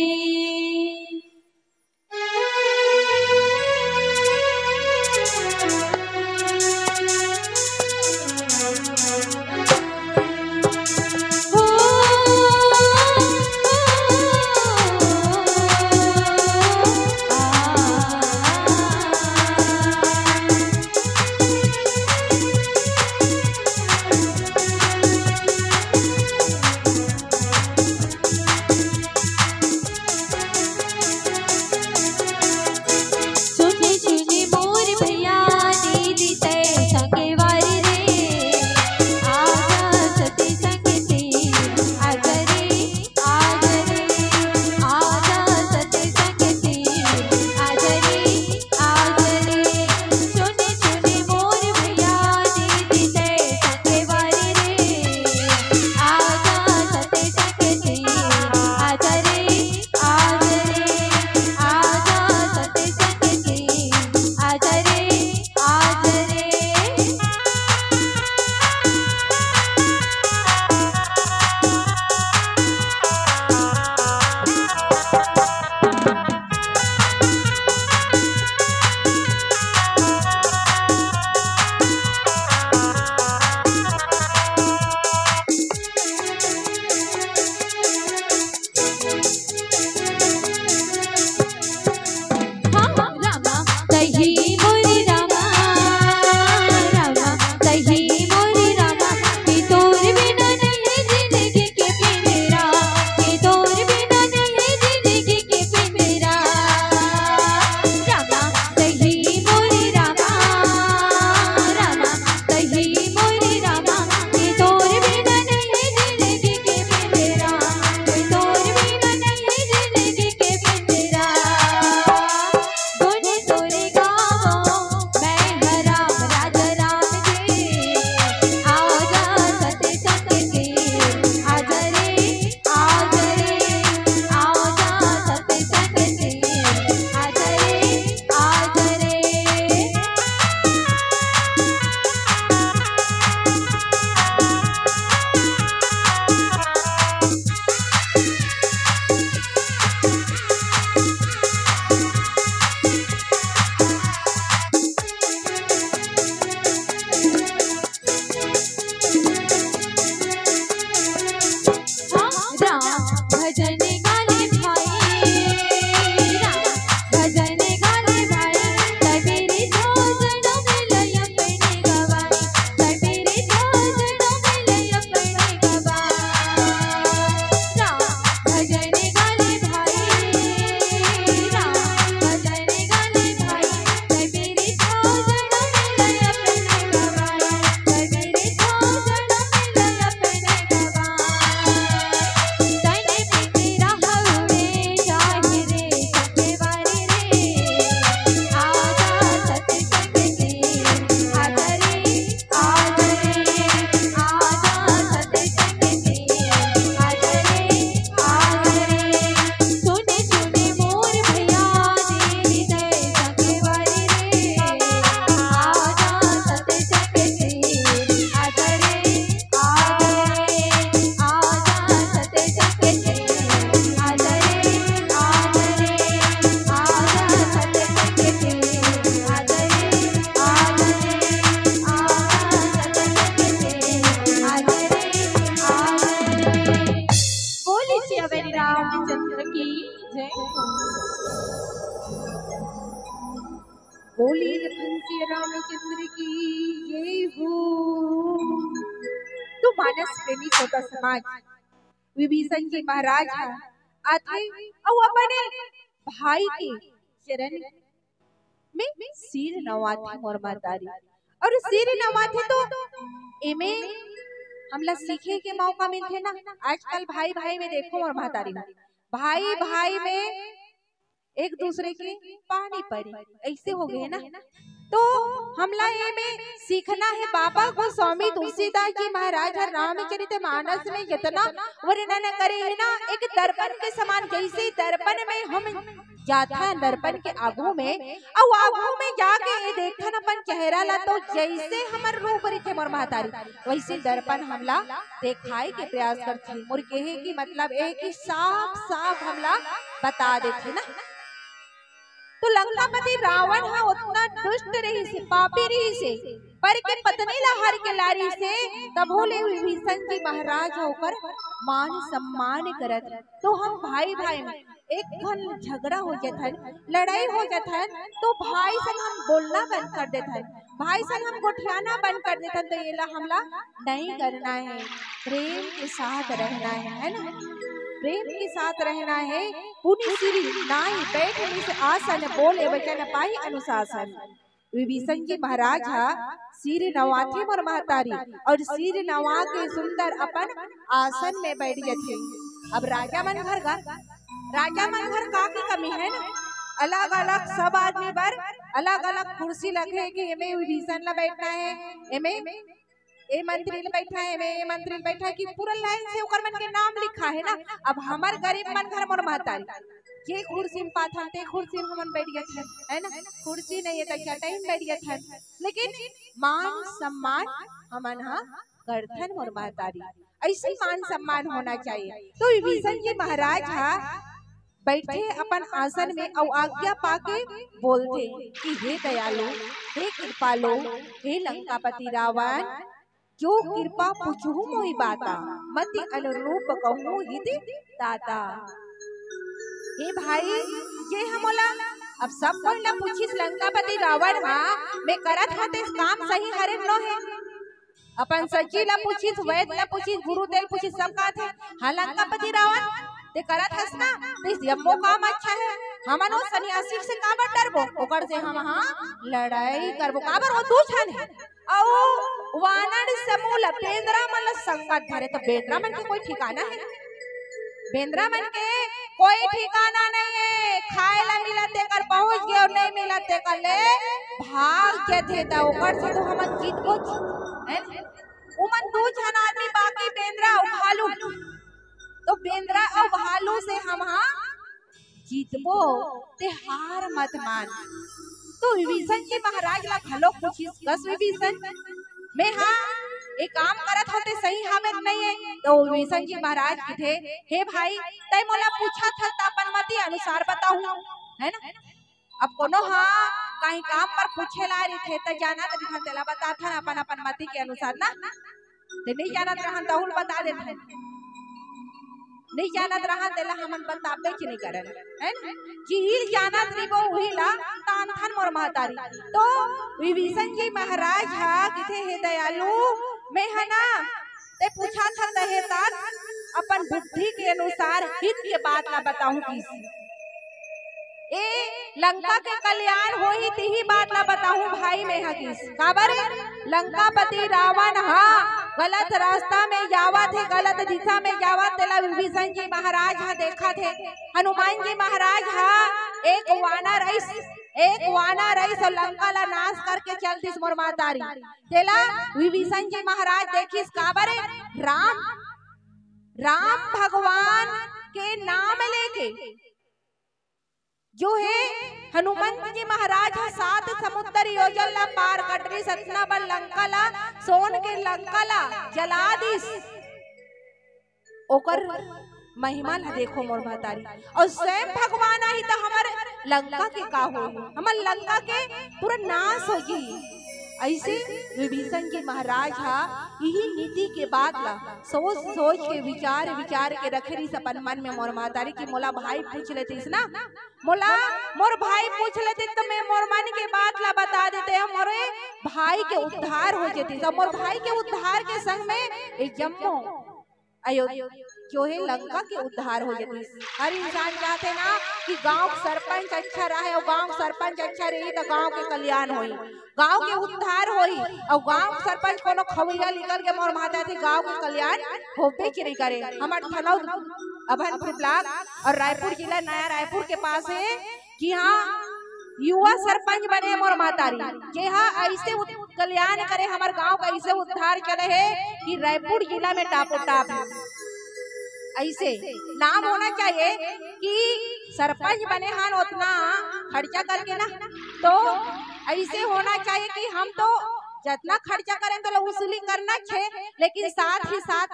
बोलिए लखन सिया रामचंद्र की जय हो। तो मानस प्रेमी श्रोता समाज, विभीषण जी महाराज ह आथे अउ अपने भाई के चरण में सिर नवाथे मोर महतारी। अउ सिर नवाथे तो एमे हमला सीखे के मौका मिलथे ना। आजकल भाई भाई में देखो मोर महतारी, भाई भाई में एक दूसरे के पानी परी, ऐसे हो गए ना। तो हमला एमे सीखना हे। बाबा गोस्वामी तुलसीदास जी महाराज ह रामचरित मानस में जितना वर्णन करे हे ना, एक दर्पण के समान। जैसे दर्पण में हम जाथन, दर्पण के आगू में, अउ आगू में जाके ये देखथन अपन चेहरा ला, तो जैसे हमर रूप रहिथे मोर महतारी, वैसे दर्पण हमला देखाए के प्रयास करथे। मोर कहे के मतलब ए कि साफ साफ हमला बता देथे ना। तो लंकापति रावण ह उतना दुष्ट रहिसे, पापी रहिसे, पर के पत्नी ला हर के लारिसे, तभो ले विभीषण जी महाराज ह ओकर मान सम्मान करत। तो हम भाई भाई में एक घन झगड़ा हो जाथन, लड़ाई हो जाथन, तो भाई संग हम बोलना बंद कर देथन, भाई संग हम गोठियाना बंद कर देथन, तो येला हमला नहीं करना है। प्रेम के साथ रहना है, है ना? प्रेम के साथ रहना है। पुनि सिर नाहि बैठनिस आसन, बोले वचन पाहि अनुशासन। विभीषण जी महाराज ह सिर नवाथे मोर महतारी, अउ सिर नवा के सुंदर अपन आसन में बैठ जथे। अब राजा मन घर गा, राजा मन घर का के कमी है ना, अलग अलग सब आदमी बर अलग अलग कुर्सी लगे हे कि एमे विभीषण ला बैठना है, एमे ए मंत्री ला बैठा है, एमे ए मंत्री ला बैठा है, कि पूरा लाइन से ओकर मन के नाम लिखा है ना। अब हमर गरीब मन घर मोर महतारी जे कुर्सी में पाथन ते कुर्सी में हमन बैठ जाथन, है ना? कुर्सी नहीं है तो चटाई में बैठ जाथन, लेकिन मान सम्मान हमन ह करथन मोर महतारी। ऐसे मान सम्मान होना चाहिए। तो विभीषण जी महाराज ह बैठे अपन आसन में अउ आज्ञा पाके बोलथे कि हे दयालु, हे कृपालु, हे लंकापति रावण, जो कृपा पूछहु मोहि बाता, मति अनुरूप कहूँ हित दाता। हे भाई, जे ह मोला अब सब कोई ला पूछिस लंकापति रावण ह, मैं करत हँव ते काम सही हरे नो हे। अपन सची ला पूछिस, वैद ला पूछिस, गुरु तेल पूछिस, सब कहत हे, हाँ लंकापति रावण, ते करत हस ना, ते जम्मो काम अच्छा है, हमन वो सन्यासी से काबर डरबो, ओकर से हम हाँ लड़ाई करबो, काबर वो दू झन है। अउ वानर समूह ल बेंदरा मन ल संगत धरे, तो बेंदरा मन के कोई ठिकाना है? बेंदरा मन के कोई ठिकाना नहीं है। खाए ला मिलत तेकर पहुंच गए अउ नहीं मिलत तेकर ले भाग जथे, त ओकर से तो हमन जीतबो, है ना? उमन दू झन आदमी बाकी बेंदरा अउ भालू, तो बेंदरा अउ भालू से हम हा जीतबो, ते हार मत मान। तो विभीषण जी महाराज ला घलो पूछिस, कस विभीषण, मैं हा ए काम करत हँव ते सही हावे कि नहीं है? तो विभीषण जी महाराज किथे, हे भाई, तै मोला पूछत हस त अपन मति अनुसार बताहूँ, है ना? अब कोनो हा कहीं काम पर पूछे ला रहिथे त जानत रहिथन तेला बताथन अपन अपन मति के अनुसार ना। ते नहीं जानत रहन तहूँ ल बता देथन, नहीं जानत रहन तेला हमन बताबे च नहीं करन, है ना? जिही जानत रहिबो उही ला तानथन मोर महतारी। तो विभीषण जी महाराज हा किथे, हे दयालु, मैं ह ना ते पूछा था तहे तात अपन बुद्धि के अनुसार हित के बात ला बताऊं किस। ए लंका के कल्याण होही तिही बात ला बताहूं भाई मैं हा किस। काबर लंकापति रावण हा गलत रास्ता में जावत हे, गलत दिशा में जावत, तेला विभीषण जी महाराज हा देखत हे। हनुमान जी महाराज हा एक वानर अइस, एक वानर अइस अउ लंका ला नाश करके चल दिस मोर महतारी। तेला विभीषण जी महाराज देखिस काबर राम, राम भगवान के नाम लेके जो है हनुमंत जी महाराज ह सात समुद्र योजन ला पार कर दिस, अतना बड़ लंका ला, सोन के लंका ला जला दिस। ओकर महिमा ला देखो मोर महतारी, अउ स्वयं भगवान आही त हमर लंका के का होही, हमर लंका के पूरा नाश हो जाही। अइसे विभीषण जी महाराज हा इही नीति के बात ला सोच सोच के, विचार विचार के रखे रहिस अपन मन में मोर महतारी कि मोला भाई पूछ लेतिस ना, मोला मोर भाई पूछ लेतिस त मैं मोर मन के बात ला बता देतेंव, मोरे भाई के उद्धार हो जतिस। अउ मोर भाई के उद्धार के संग में ए जम्मो अयोध्या जो हे लंका के उद्धार हो जतिस। हर इंसान चाहथे ना कि गांव के सरपंच अच्छा रहे अउ गांव के सरपंच अच्छा रही त गांव के कल्याण होई, गांव के उद्धार होई। अउ गांव के सरपंच कोनो खवैया निकल के मोर महतारी गांव के कल्याण होबे के नहीं करे। हमर थनौद अभनपुर ब्लॉक अउ रायपुर जिला नया रायपुर के पास हे, जिहां युवा सरपंच बने मोर महतारी, जेहा अइसे उत-, कल्याण करे हमर गांव का, अइसे उद्धार करे हे कि रायपुर जिला में टापो टाप हे। अइसे नाम होना चाहिए कि सरपंच बने हन ओतना खर्चा करके ना, तो अइसे होना चाहिए कि हम तो जतना खर्चा करेन तो वसूली करना छे, लेकिन साथ ही साथ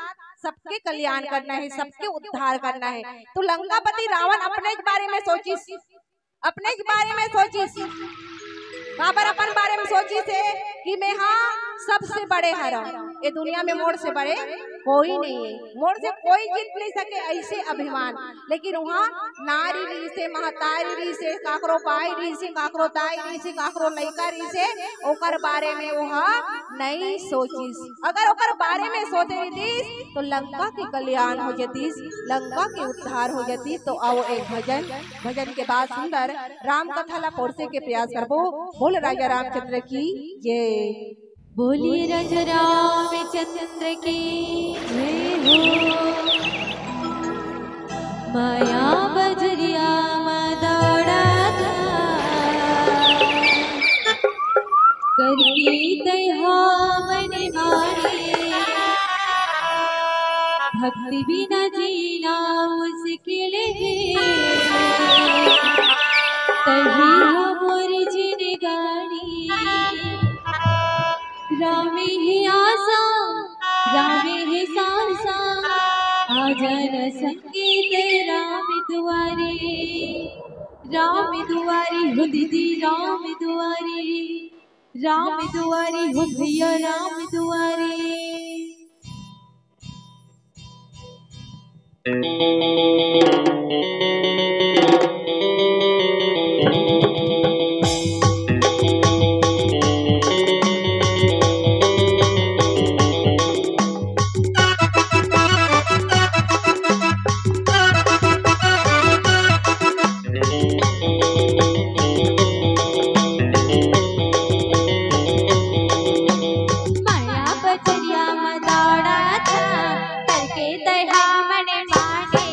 सबके कल्याण करना हे, सबके उद्धार करना हे। तो लंकापति रावण अपने बारे में सोचिस, अपने बारे में सोचिस, काबर अपन बारे में सोचिस हे कि मैं हा सबसे बड़े हरंव, ए दुनिया में मोर से बड़े कोई नहीं हे, मोर से कोई जीत नहीं सके, अइसे अभिमान। लेकिन उहां नारी रहिसे, महतारी रहिसे, काकरो बाई रहिसे, काकरो दाई रहिसे, काकरो लइका रहिसे, ओकर बारे में ओहा नहीं सोचिस। अगर ओकर बारे में सोचे रहितिस तो लंका के कल्याण हो जतिस, लंका के उद्धार हो जतिस। तो आओ एक भजन, भजन के बाद सुंदर राम कथा ला परोसे के प्रयास करबो। बोल राजा रामचंद्र की जय। बोलिए राजा रामचंद्र की जय हो। माया बजरिया मा दौड़ा था, करके तैहा मन मारे। भक्ति बिना जीना मुश्किल है, तही हमर जिनगानी। रामे हे आसा, रामे हे सासा, आ जाना संकेत राम दुआरे। राम दुआरे हो दीदी, राम दुआरे, राम दुआरे हो भैया, राम दुआरे। माया बजरिया मा दौड़ा था, करके तैहा मन माने।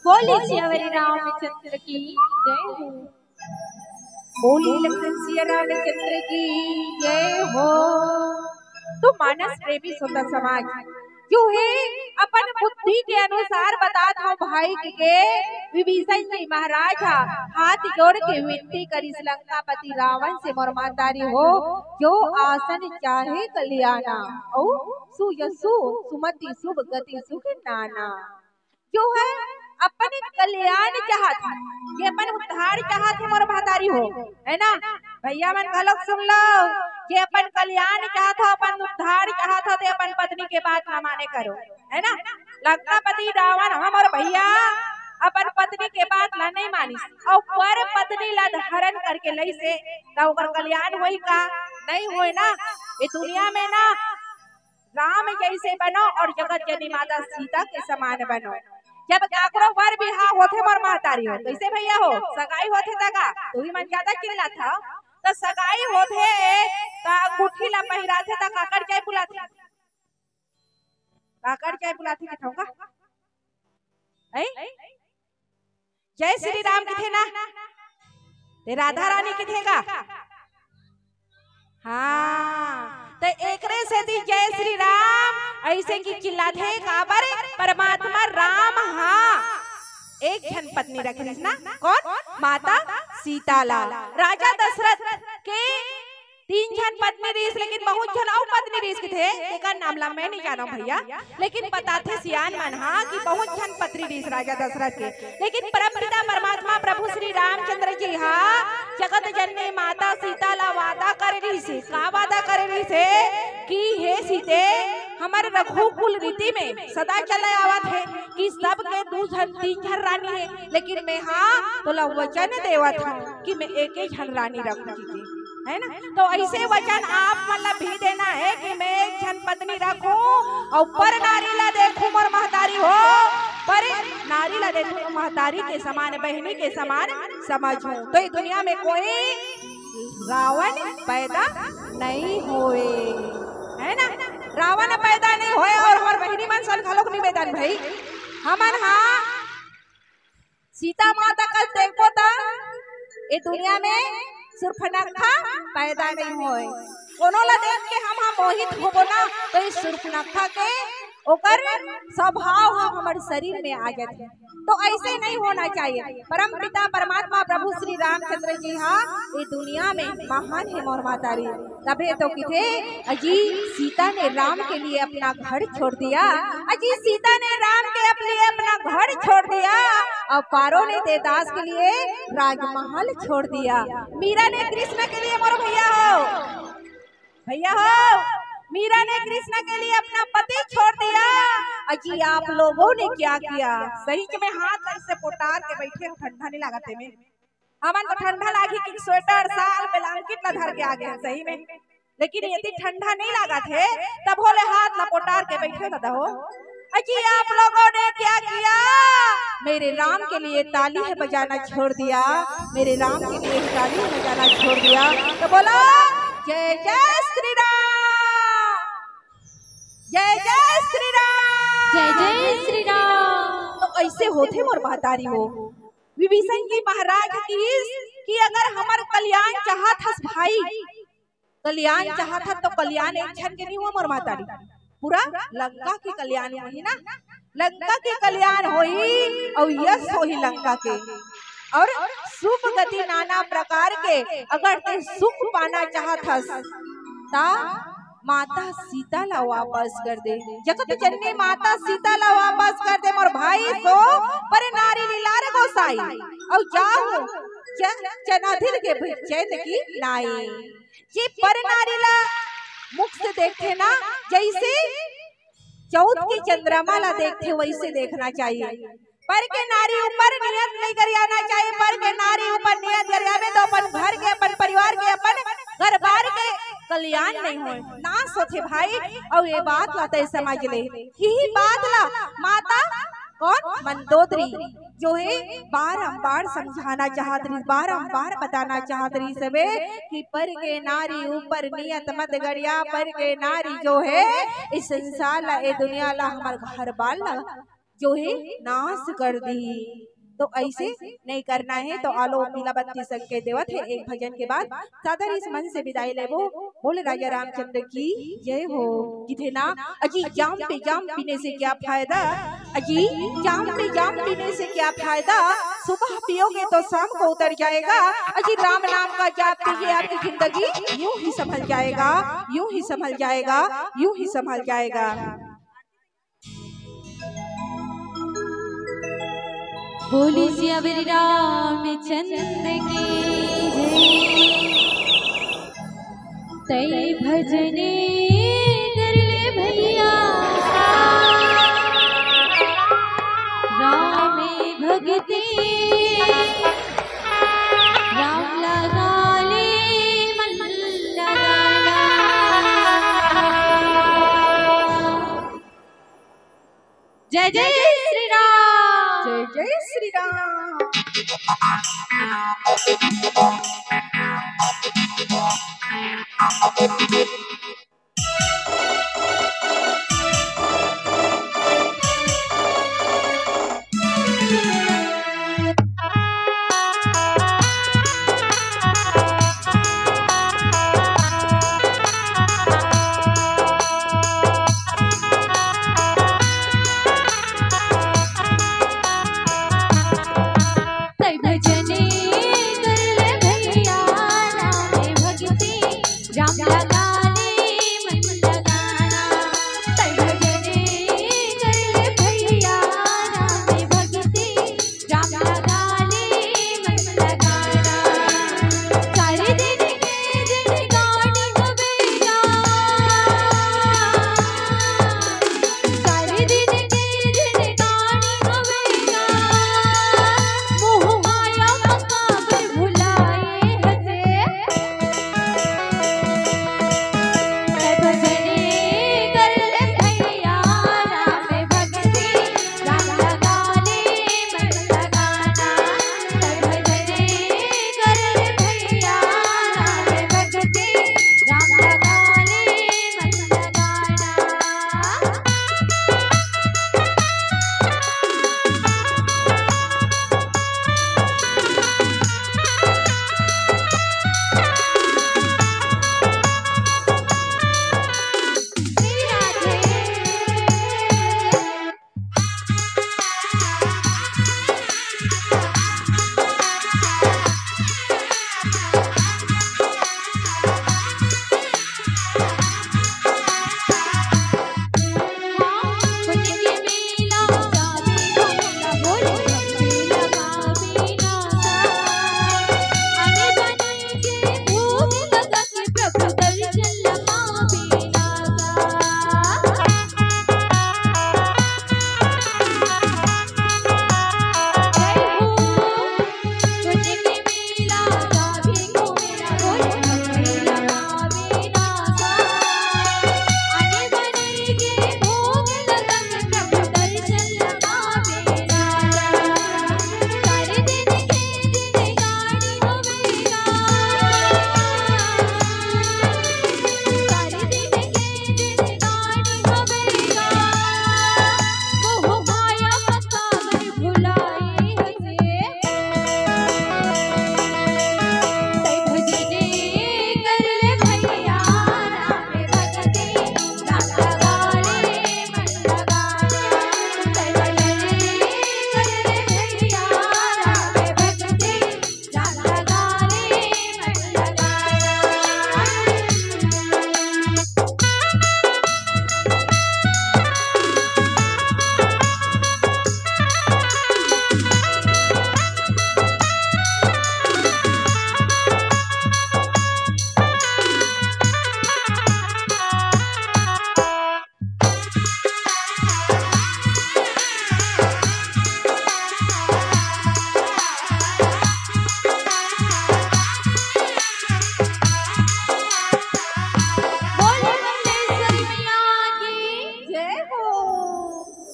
बोले सियावरी रामचंद्र की जय हो। बोले लखन सिया रामचंद्र की जय हो। तो मानस प्रेमी श्रोता समाज, जो हे अपन बुद्धि के अनुसार बतात हंव भाई के, के विभीषण जी महाराज ह हाथ जोड़ के विनती करिस लंकापति रावण से, मोर महतारी हो, जो आसन चाहे कल्याणा, अउ सुयसु सुमति सुभ गति सुख नाना। जो हे अपन कल्याण चाहत हे, जे अपन उद्धार चाहत हे मोर महतारी हो, है ना? भैया मन घलोक सुन लो, जे अपन कल्याण चाहत हो, अपन उद्धार चाहत हो, ते अपन पत्नी के बात ला माने करो, है ना? लंकापति रावण ह मोर भैया अपन पत्नी के बात ला नहीं मानिस, अउ पर पत्नी ला धारण करके लइसे, त ओकर कल्याण होई का? नहीं होय ना। ये दुनिया में ना राम जैसे बनो और जगत जननी माता सीता के समान बनो। जब काकरो बर बिहाव होथे मोर महतारी हो, कैसे भैया हो, सगाई होथे त का, तू ही मन ज्यादा चिल्लात हव, त सगाई होथे त अंगूठी ला पहिराथे त काकर जय बुलाथे, काकर जय बुलाथे के ठोका, हैं? जय श्री राम किथे ना, ते राधा रानी किथे का? हाँ, त एकरे सेती जय श्री राम ऐसे कि चिल्लाथे, काबर परमात्मा राम हा एक झन पत्नी रखिस ना, कौन? माता सीता ला। राजा दशरथ के तीन झन पत्नी रहिस, लेकिन बहुत झन अउ पत्नी रहिस किथे, तेकर नाम ला मैं नहीं जानव भैया, लेकिन बताथे सियान मन हा कि बहुत झन पत्नी रहिस राजा दशरथ के। लेकिन परमपिता परमात्मा प्रभु श्री रामचंद्र जी हा जगत जननी माता सीता ला वादा करे रहिस हे। का वादा करे रहिस हे? कि हे सीते, हमर रघुकुल रीति में सदा चले आवत हे कि सबके दू झन तीन झन रानी हे, लेकिन मैं हा तोला वचन देवत हंव कि मैं एके झन रानी रखहूं जी, है ना? तो ऐसे वचन आप मन ला भी देना हे कि मैं एक झन पत्नी रखहूं अउ पर नारी ला देखहूं मोर महतारी हो, पर नारी ला देखहूं तो महतारी के समान, बहिनी के समान समझहूं। तो ये दुनिया में कोई रावण पैदा नहीं होय, है ना? रावण पैदा नहीं होय अउ हमर बहिनी मन सन घलोक नहीं बेदन भई। हमन हा सीता माता कस देखबो त ए दुनिया में सुर्पनखा पैदा नहीं होय। कोनो ला देख के हम हा मोहित होबो ना, तो इस सुर्पनखा के ओकर स्वभाव हा हमर शरीर में आ जाथे। तो ऐसे नहीं होना चाहिए। परम पिता परमात्मा प्रभु श्री रामचंद्र जी हा ये दुनिया में महान हे मोर महतारी। तभे तो किथे, अजी सीता ने राम के लिए अपना घर छोड़ दिया, अजी सीता ने राम के अप-, लिए अपना घर छोड़ दिया और पारो ने देदास के लिए राजमहल छोड़ दिया। मीरा ने कृष्ण के लिए, मोर भैया हो, भैया हो, मीरा ने कृष्ण के लिए अपना पति छोड़ दिया। अजी आप लोगों ने क्या किया? सही में हाथ ऐसे पोटार के बैठे हो, ठंडा नहीं लागत हे में? हमन तो ठंडा लागी कि स्वेटर, साल, ब्लैंकेट ला धर के आ गए हैं सही में, लेकिन यदि ठंडा नहीं लागत हे तब होले हाथ ला पोटार के बैठे दादा हो। अजी आप लोगों ने क्या किया? मेरे राम के लिए ताली है बजाना छोड़ दिया, मेरे राम के लिए ताली है बजाना छोड़ दिया। तो बोलो जय जय श्री राम, जय जय श्री राम, जय जय श्री राम। तो ऐसे होथे मोर महतारी हो। विभीषण जी महाराज किहिस कि अगर हमर कल्याण चाहत हस भाई, कल्याण चाहत हस तो कल्याण एक झन के नहीं हुआ मोर महतारी, पूरा लंका के कल्याण होही ना, लंका के कल्याण होही और यश होही लंका के, और सुख गति नाना प्रकार के अगर ते सुख पाना चाहत हस ता माता सीता ला वापस कर दे, जगत जननी माता सीता ला वापस कर दे मोर भाई सो, पर नारी लीला रे गोसाई। अउ जाहूं च-, चनाधिर के भी चैन की नाई। ये पर नारी ला मुख से देखथे ना, जैसे चौथ के चंद्रमा ला देखथे वैसे देखना चाहिए। पर के नारी ऊपर नियत नहीं गरियाना चाहिए। पर के नारी ऊपर नियत गरियाबे तो अपन घर के, अपन परिवार के, अपन घर बार के कल्याण नहीं होय, नाश होथे भाई। अउ ये बात ला तय समझ ले, यही बात ला माता कौन मंदोदरी जो है बारंबार समझाना चाहत रही, बारंबार बताना चाहत रही सबे कि पर के नारी ऊपर नियत मत गरिया, पर के नारी जो है इस संसार ला, ए दुनिया ला, हमर घर बार ला जो हे नाश कर दिही। तो ऐसे नहीं करना हे। तो आलो पीला बत्ती संकेत देवत हे एक भजन के बाद सादर इस मन से विदाई लेबो। बोल राजा रामचंद्र की जय हो। किथे ना, अजी जाम पे जाम पीने से क्या फायदा, अजी जाम पे जाम पीने से क्या फायदा, सुबह पियोगे तो शाम को उतर जाएगा। अजी राम नाम का जाप पीजिए, आपकी जिंदगी यूं ही संभल जाएगा, यूं ही संभल जाएगा, यूं ही संभल जाएगा। बोली सियावर रामचंद्र की जय। तै भजने कर ले भैया राम भगती, राम लगा ले मन लगा ले। जय जय श्री राम। जय जय श्री राम।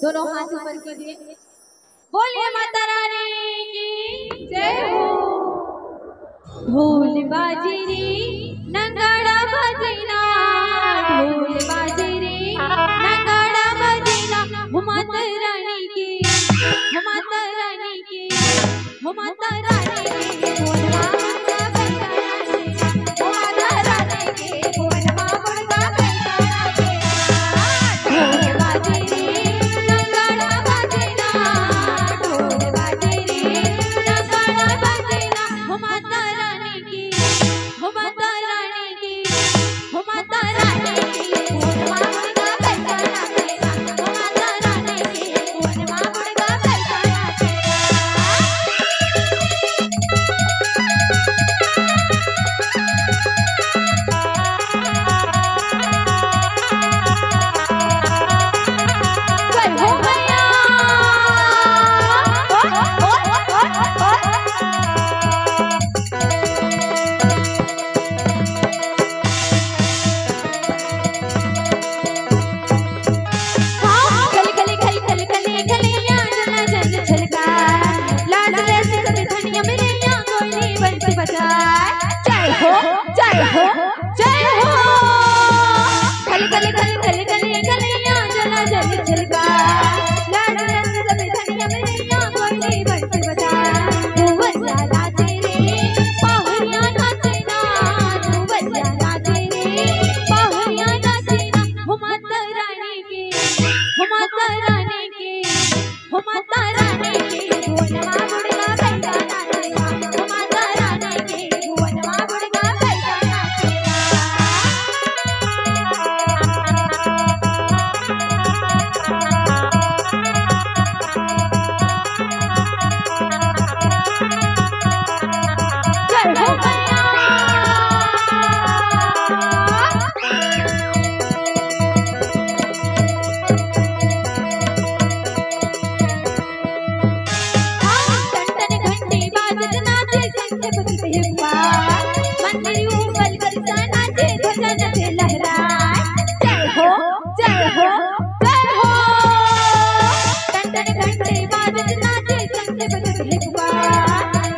दोनों हाथ ऊपर कीजिए। बोलिए माता रानी की जय हो। ढोल बाजे रे, नगाड़ा बाजे ना, ढोल बाजे रे, नगाड़ा बाजे ना, माता रानी की ओ माता रानी के भुवन मा मुर्गा कइसा नाचेना, ओ माता रानी के भुवन मा मुर्गा कइसा नाचेना। ढोल बाजे रे, नगाड़ा बाजे ना, ढोल बाजे रे, नगाड़ा बाजे ना। ओ माता रानी के, ओ माता रानी के, ओ माता रानी के भुवन मा मुर्गा कइसा नाचेना, ओ माता रानी के भुवन मा मुर्गा कइसा नाचेना। जय हो मैया। हाँ, खली, खली, खली, खली, खली, खलिया, जला जल छलका। लाज ले सिकत धनिया मिलैया, कोयली बंसी बजाए। जय हो, जय हो, जय हो। खली, खली, खली, खली, खली, खलिया, जला जल छलका। लाज ले सिकत धनिया मिलैया, कोयली बंसी बजाए। भुवैया नाचे रे, पहुरिया नाचे ना, भुवैया नाचे रे, पहुरिया नाचे ना। हो माता रानी के, हो माता रानी के, हो माता रानी के, भुवन मा मुर्गा कइसा नाचेना, हो माता रानी के, भुवन मा मुर्गा कइसा नाचेना। जय हो मैया। हाँ, टन टन घंटी बाजत नाचे, शंख बजत हुआ। मंदिर ऊपर कलसा नाचे, ध्वजा नाचे लहराए। जय हो, जय हो, जय हो। टन टन घंटी बाजत नाचे, शंख बजत हुआ।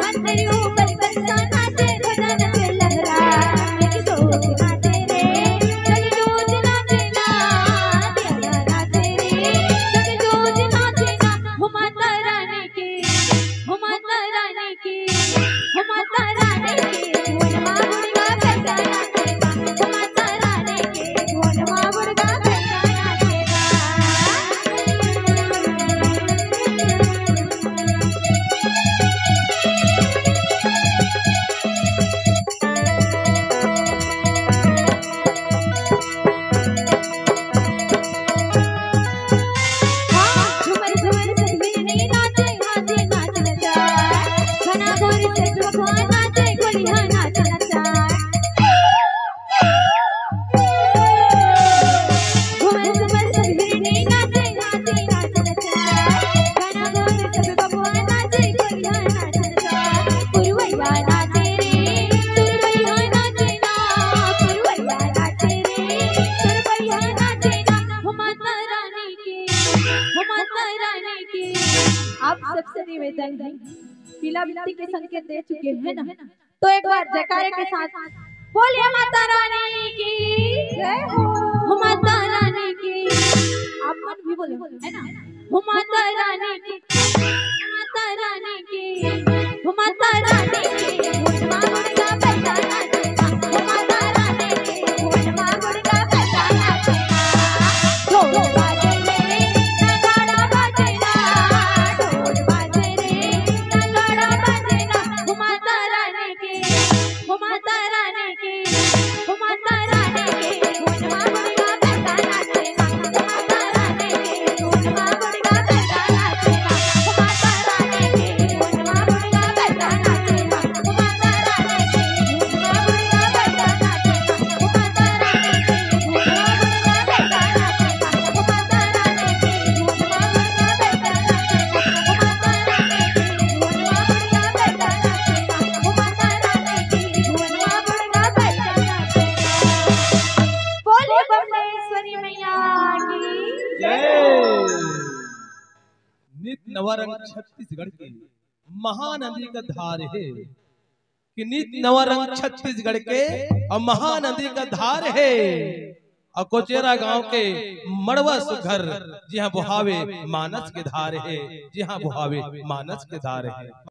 मंदिर ऊपर कलसा नाचे, ध्वजा नाचे लहराए। एक जोत नाचे रे, जग जोत नाचे ना, दिया नाचे रे, जग जोत नाचे ना। हो माता रानी के, हो माता रानी के, हो माता रानी के, भुवन मा मुर्गा कइसा नाचेना, हो माता रानी के, भुवन मा मुर्गा कइसा नाचेना। हाँ, झूमर झूमर सखी रे नाचे, नाचे, नाच नचा। घना घोर से भगवान नाचे, कोलिहा नाच नचा। झूमर झूमर सखी रे नाचे, नाचे, नाच नचा। घना घोर से भगवान नाचे, कोलिहा नाच नचा। पुरवैया नाचे रे, पुरवैया नाचे ना, पुरवैया नाचे रे, पुरवैया नाचे ना। हो माता रानी के, हो माता रानी के। आप सबसे निवेदन है, पीला बिनती के संकेत दे चुके हैं ना, तो एक बार जयकारे के साथ बोलिए माता रानी की जय हो। हो माता रानी की, आप मन भी बोलो, है ना? हो माता रानी की, माता रानी की, हो माता रानी की, हो माता रानी की, हो माता रानी की, हो माता रानी की। ढोल बाजे रे, नगाड़ा बाजे ना, ढोल बाजे रे, नगाड़ा बाजे ना। हो माता रानी की, हो माता रानी की, हो माता रानी की, हो माता रानी की। बोलिए बम्लेश्वरी मैया की जय। नित नवा रंग छत्तीसगढ़ के महानदी का धार हे, कि नित नवा रंग छत्तीसगढ़ के अउ महानदी का धार हे, अउ कोचेरा गांव के मड़वा सुघर, जिहां बोहावे मानस के धार हे, जिहां बोहावे मानस के धार हे।